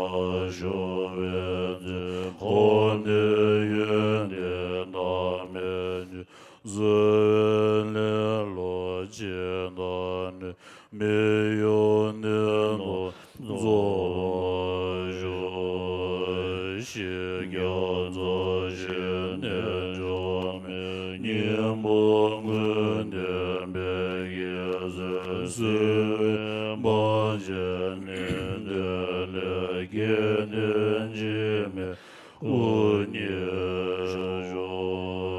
ཤོར་བའི་ཚེ། འཁོར་འདས་ཡོན་ཏན་བདག་མེད་ཆོས། བསིལ་བའི་ལེ་ལོ་ཇི་ལྟར་ནུས། མི་གཡོ་གནས་ལུགས་རྫོགས་པར་ཤོག། ཞི་རྒྱས་རྩ་ཤེས་རྣལ་འབྱོར་མའི། སྙིང་པོ་ཀུན་ལྡན་དཔལ་གྱི་སྲས། བསིལ་བའི་བང་ཆེན་ནི་འདི་ལས་སྐྱེས། གནོད་འཇིགས་མེད་དབུ་བརྙེས་ཤོག།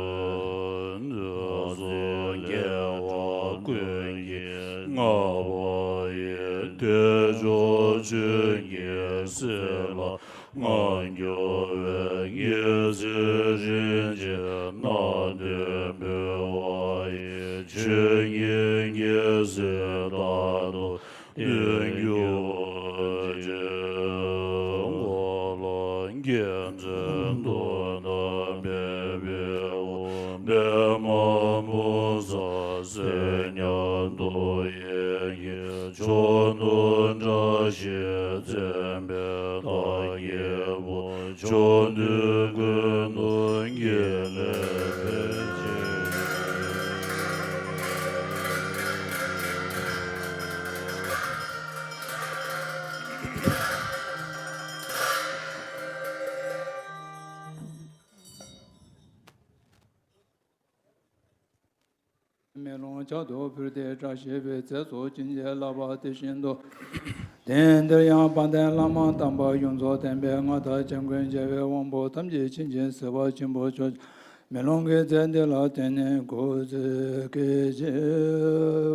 འདི་ཚོགས་དགེ་བ་ཀུན་གྱིས་བསྔགས་པ་ཡི། བདེ་མཆོག་ཆོས་ཀྱི་སྲིད་ལ་ངང་རྒྱུ་བའི། དགེ་ཚུལ་རིན་ཆེན་སྣ་བདུན་འབུལ་བ་ཡི། ཆོས་ཉིད་རྒྱལ་སྲས་རྟག་ཏུ་བསྟེན་གྱུར་ཅིག། འཁོར་ལོ་རྒྱལ་མཚན་མདུང་དང་བེ་བེ་འོ། པདྨ་འབུམ་ཚོགས་སྲས་མཉམ་དུ་ཡེ་ཤེས་མཆོག་ཏུ་བཀྲ་ཤིས་མཚན་དཔལ་དར་རྒྱས་པོ། ཕྱོགས་དུས་ཀུན་ཏུ་དགེ་ལེགས་འཕེལ་ཕྱིར། མེ་ལོང་ཕྱག་ཏུ་ཕུལ་ཏེ་བཀྲ་ཤིས་པའི་ཚེ་སྲོག་བྱིན་གྱིས་བརླབས་པ་དེ་བཞིན་དུ། དེང་འདིར་ཡང་དཔལ་ལྡན་བླ་མ་དམ་པ་ཡོངས་རྫོགས་བསྟན་པའི་མངའ་བདག་འཇམ་མགོན་རྒྱལ་བའི་དབང་པོ་ཐམས་ཅད་མཁྱེན་ཅིང་གཟིགས་པ་ཆེན་པོ་མཆོག་མེ་ལོང་གི་རྫས་འདི་ལ་བརྟེན་ནས་སྐུ་ཚེ་སྐད་ཅིག་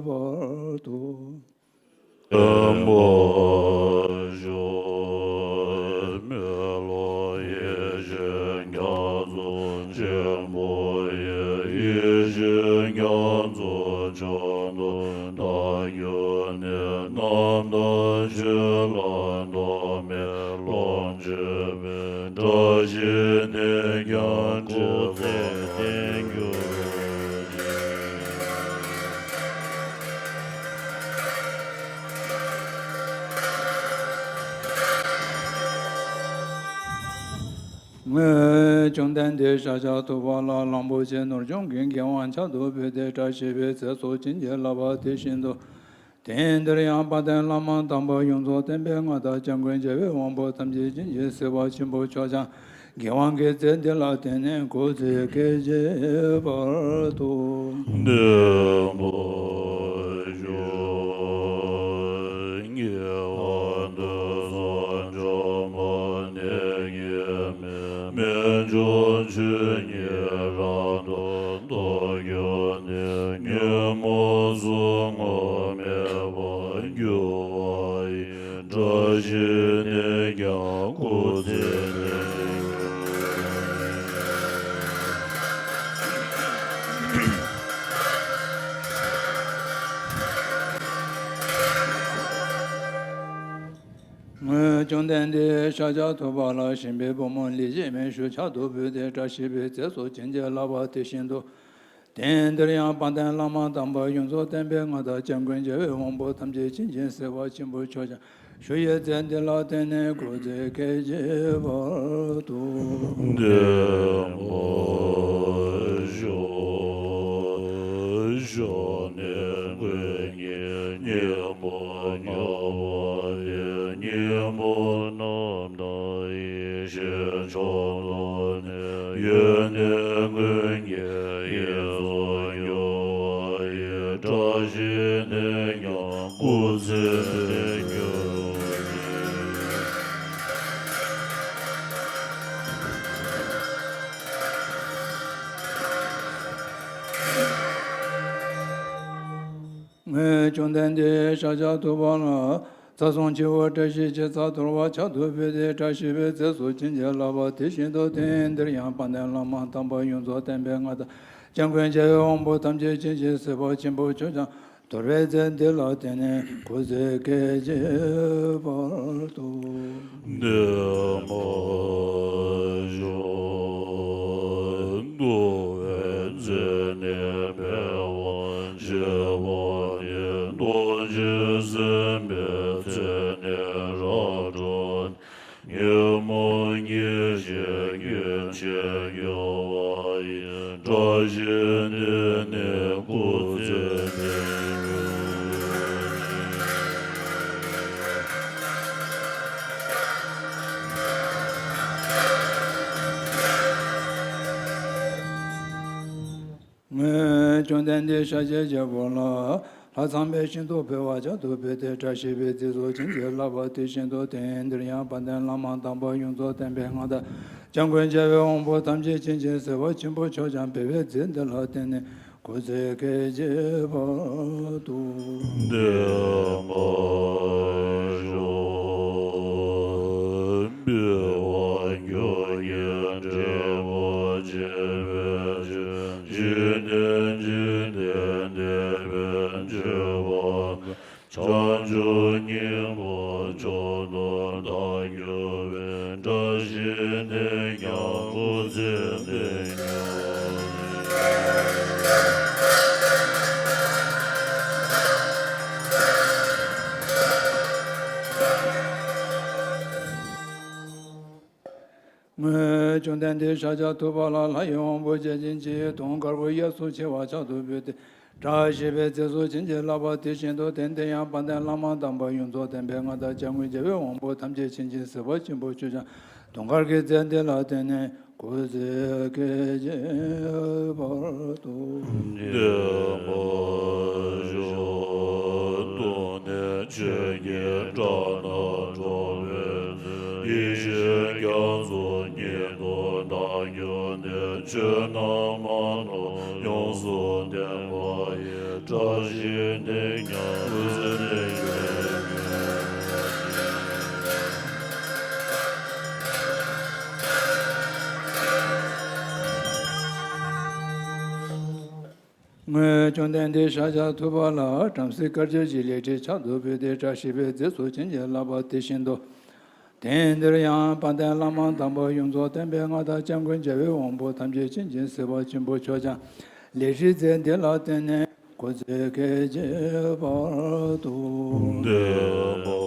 བར་དུ། བརྟན་པར་ཤོག། མེ་ལོང་ཡེ་ཤེས་རྒྱ་མཚོ་ཆེན་པོ་ཡི། ཡེ་ཤེས་རྒྱ་མཚོ་མཆོག་ཏུ་བདག་གྱུར་ནས། རྣམ་དག་ཆོས་ལ་ཐོགས་མེད་ལོངས་སྤྱོད་པའི། བཀྲ་ཤིས་ནས་ཀྱང་སྐུ་ཚེ་བརྟན་གྱུར་ཅིག། ངས་བཅོམ་ལྡན་འདས་ཤཱཀྱ་ཐུབ་པ་ལ་གླང་པོ་ཆེ་ནོར་སྦྱོང་གི་འགན་དབང་ཕྱག་ཏུ་ཕུལ་ཏེ་བཀྲ་ཤིས་པའི་ཚེ་སྲོག་བྱིན་གྱིས་བརླབས་པ་དེ་བཞིན་དུ། དེང་འདིར་ཡང་དཔལ་ལྡན་བླ་མ་དམ་པ་ཡོངས་རྫོགས་བསྟན་པའི་མངའ་བདག་འཇམ་མགོན་རྒྱལ་བའི་དབང་པོ་ཐམས་ཅད་མཁྱེན་ཅིང་གཟིགས་པ་ཆེན་པོ་མཆོག་ཀྱང་། དགེ་དབང་གི་རྫས་འདི་ལ་བརྟེན་ནས་སྐུ་ཚེ་སྐད་ཅིག་བར་དུ། བརྟན་པར་ཤོག། ཉེ་བར་དུ་བསམ་བྱུང་མ་ཎི་གི་མེ། རྨད་བྱུང་ཆོས་ཉིད་རབ་ཏུ་རྟོགས་གྱུར་ནས། ཉོན་མོངས་ཟུག་རྔུ་མེད་པར་གྱུར་པ་ཡི། བཀྲ་ཤིས་ནས་ཀྱང་སྐུ་ཚེ་བརྟན་གྱུར། ངས་བཅོམ་ལྡན་འདས་ཤཱཀྱ་ཐུབ་པ་ལ་ཞིང་པའི་བུ་མོ་ལས་བྱེད་མའི་གཞུ་ཕྱག་ཏུ་ཕུལ་ཏེ་བཀྲ་ཤིས་པའི་ཚེ་སྲོག་བྱིན་གྱིས་བརླབས་པ་དེ་བཞིན་དུ། དེང་འདིར་ཡང་དཔལ་ལྡན་བླ་མ་དམ་པ་ཡོངས་རྫོགས་བསྟན་པའི་མངའ་བདག་འཇམ་མགོན་རྒྱལ་བའི་དབང་པོ་ཐམས་ཅད་མཁྱེན་ཅིང་གཟིགས་པ་ཆེན་པོ་མཆོག་ཀྱང་ ཞུ་ཡི་ཚེ་འདི་ལ་བརྟེན་ནས་སྐུ་ཚེ་སྐད་ཅིག་བར་དུ། བདེ་མོ་ཤོག། ཞོགས་ནས་མགོན་གྱི་ཉིན་མོ་ཉལ་བ་ཡི་ཉིན་མོ་རྣམས་དང་ཡེ་ཤེས་མཆོག་ཏུ་ནི་ཡོད་ནས་མགོན་གྱི་ཡིད་སུ་འགྱུར་བ་ཡི་བཀྲ་ཤིས་ནི་ཀྱང་སྐུ་ཚེ་ནི་འགྱུར། ངས་བཅོམ་ལྡན་འདས་ཤཱཀྱ་ཐུབ་པ་ལ་ཚར་གསུམ་སྤྱི་བོར་བཀྲ་ཤིས་ཀྱི་རྩ་གཏོར་བ་ཕྱག་ཏུ་ཕུལ་ཏེ། བཀྲ་ཤིས་པའི་རྫས་སུ་བྱིན་གྱིས་བརླབས་པ་དེ་བཞིན་དུ་དེང་འདིར་ཡང་དཔལ་ལྡན་བླ་མ་དམ་པ་ཡོངས་རྫོགས་བསྟན་པའི་མངའ་བདག་སྐྱབས་མགོན་རྒྱལ་བའི་དབང་པོ་ཐམས་ཅད་མཁྱེན་ཅིང་གཟིགས་པ་ཆེན་པོ་མཆོག་ཀྱང་། གཏོར་བའི་རྫས་འདི་ལ་བརྟེན་ནས་སྐུ་ཚེ་སྐད་ཅིག་བར་དུ། བདེ་མོ་ཤོག། གཏོར་བའི་རྫས་ནི་འཕེལ་བར་བྱེད་པ་སྟེ། ཐུགས་རྗེས་ཟིན་པའི་ཚེ་ནི་རབ་བྲོས། ཉོན་མོངས་ཉེས་བྱས་རྒྱུན་ཆད་འགྱུར་བ་ཡི། བཀྲ་ཤིས་འདི་ནི་སྐུ་ཚེ་ནི་འགྱུར། ངས་བཅོམ་ལྡན་འདས་ཤཱཀྱའི་རྒྱལ་པོ་ལ་ལྷ་ཚངས་པའི་ཤིང་ཏོག་ཕུལ་བ་ཕྱག་ཏུ་ཕུལ་ཏེ། བཀྲ་ཤིས་པའི་རྫས་སུ་བྱིན་གྱིས་བརླབས་པ་དེ་བཞིན་དུ་དེང་འདིར་ཡང་དཔལ་ལྡན་བླ་མ་དམ་པ་ཡོངས་རྫོགས་བསྟན་པའི་མངའ་བདག་སྐྱབས་མགོན་རྒྱལ་བའི་དབང་པོ་ཐམས་ཅད་མཁྱེན་ཅིང་གཟིགས་པ་ཆེན་པོ་མཆོག་ཀྱང་འཕེལ་བའི་རྫས་འདི་ལ་བརྟེན་ནས་སྐུ་ཚེ་སྐད་ཅིག་བར་དུ། བདེ་མོ་ཤོག། འབུལ་བ་ཁྱོད་ཀྱིས་འབྲས་བུ་བྱེད་པའི་ཕྱིར། འཇིག་རྟེན་འཇིག་རྟེན་འདས་པའི་སྤྱོད་པ་བྱང་ཆུབ་སྙིང་པོ་མཆོག་ཏུ་བདག་གྱུར་པའི། བཀྲ་ཤིས་འདི་ཀྱང་སྐུ་ཚེ་འདི་ཉིད། ངས་བཅོམ་ལྡན་འདས་ཤཱཀྱ་ཐུབ་པ་ལ་ལྷ་ཡི་དབང་པོ་བརྒྱ་བྱིན་གྱིས་དུང་དཀར་པོ་གཡས་སུ་འཁྱིལ་བ་ཕྱག་ཏུ་ཕུལ་ཏེ། བཀྲ་ཤིས་པའི་རྫས་སུ་བྱིན་གྱིས་བརླབས་པ་དེ་བཞིན་དུ་དེང་འདིར་ཡང་དཔལ་ལྡན་བླ་མ་དམ་པ་ཡོངས་རྫོགས་བསྟན་པའི་མངའ་བདག་སྐྱབས་མགོན་རྒྱལ་བའི་དབང་པོ་ཐམས་ཅད་མཁྱེན་ཅིང་གཟིགས་པ་ཆེན་པོ་མཆོག་ཀྱང་དུང་དཀར་གྱི་རྫས་འདི་ལ་བརྟེན་ནས་སྐུ་ཚེ་སྐད་ཅིག་བར་དུ། བདེ་མོ་ཤོག། སྟོང་ནས་ཆོས་ཀྱི་སྒྲ་སྣ་དྲོ་བའི་ཚེ། ཡེ་ཤེས་རྒྱ་མཚོ་ཉིད་དུ་བདག་གྱུར་ནས། ཆོས་རྣམས་མ་ནོར་ཡོངས་སུ་བསྟན་པ་ཡི། བཀྲ་ཤིས་འདི་ཀྱང་སྐུ་ཚེ་ནས་ཡོད། ངས་བཅོམ་ལྡན་འདས་ཤཱཀྱ་ཐུབ་པ་ལ་བྲམ་ཟེ་དཀར་སྦྱར་གྱི་ལེགས་བྲིས་ཕྱག་ཏུ་ཕུལ་ཏེ། བཀྲ་ཤིས་པའི་རྫས་སུ་བྱིན་གྱིས་བརླབས་པ་དེ་བཞིན་དུ། དེང་འདིར་ཡང་དཔལ་ལྡན་བླ་མ་དམ་པ་ཡོངས་རྫོགས་བསྟན་པའི་མངའ་བདག་སྐྱབས་མགོན་རྒྱལ་བའི་དབང་པོ་ཐམས་ཅད་མཁྱེན་ཅིང་གཟིགས་པ་ཆེན་པོ་མཆོག་ཀྱང་ལེགས་བྲིས་རྫས་འདི་ལ་བརྟེན་ནས་སྐུ་ཚེ་སྐད་ཅིག་བར་དུ། བདེ་མོ་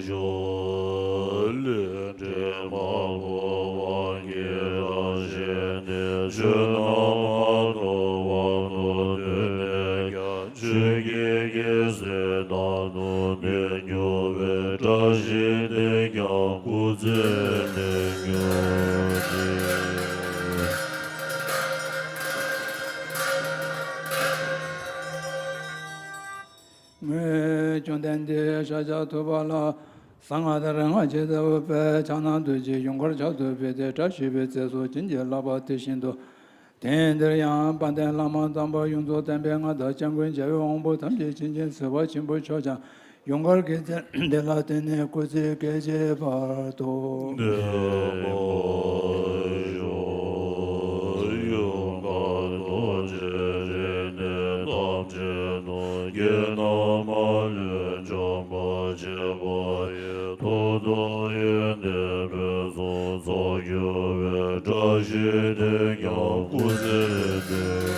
ཤོག། ལས་འབྲས་མང་པོ་དབང་གིས་རང་བཞེངས་ཏེ། ཆོས་རྣམས་མ་ནོར་དབང་དུ་བཏུད་ནས་ཀྱང་། ཆོས་ཀྱི་རྒྱལ་སྲས་རྣམས་དང་ནི་འགྱུར་བའི། བཀྲ་ཤིས་འདི་ཀྱང་སྐུ་ཚེ་ནས་འགྱུར་ཏེ། ངས་བཅོམ་ལྡན་འདས་ཤཱཀྱ་ཐུབ་པ་ལ་གསང་སྔགས་དང་རིག་སྔགས་ཀྱི་རྫས་པའི་ཕྱག་ན་རྡོ་རྗེའི་ཡུངས་ཀར་ཕྱག་ཏུ་ཕུལ་ཏེ། བཀྲ་ཤིས་པའི་རྫས་སུ་བྱིན་གྱིས་བརླབས་པ་དེ་བཞིན་དུ། དེང་འདིར་ཡང་དཔལ་ལྡན་བླ་མ་དམ་པ་ཡོངས་རྫོགས་བསྟན་པའི་མངའ་བདག་སྐྱབས་མགོན་རྒྱལ་བའི་དབང་པོ་ཐམས་ཅད་མཁྱེན་ཅིང་གཟིགས་པ་ཆེན་པོ་མཆོག་ཀྱང་ཡུངས་ཀར་གྱི་རྫས་འདི་ལ་བརྟེན་ནས་སྐུ་ཚེ་སྐད་ཅིག་བར་དུ། བདེ་མོ་ཤོག། ཡུངས་ཀར་རྡོ་རྗེའི་རིགས་ནི་ཐམས་ཅད་ནོར། རྐྱེན་རྣམས་མ་ལུས་འཇོམས་པར་བྱེད་པ་ཡི། ཐུགས་རྡོ་ཡི་ནི་ཕུན་སུམ་ཚོགས་གྱུར་པའི། བཀྲ་ཤིས་འདི་ཀྱང་སྐུ་ཚེ་ནས་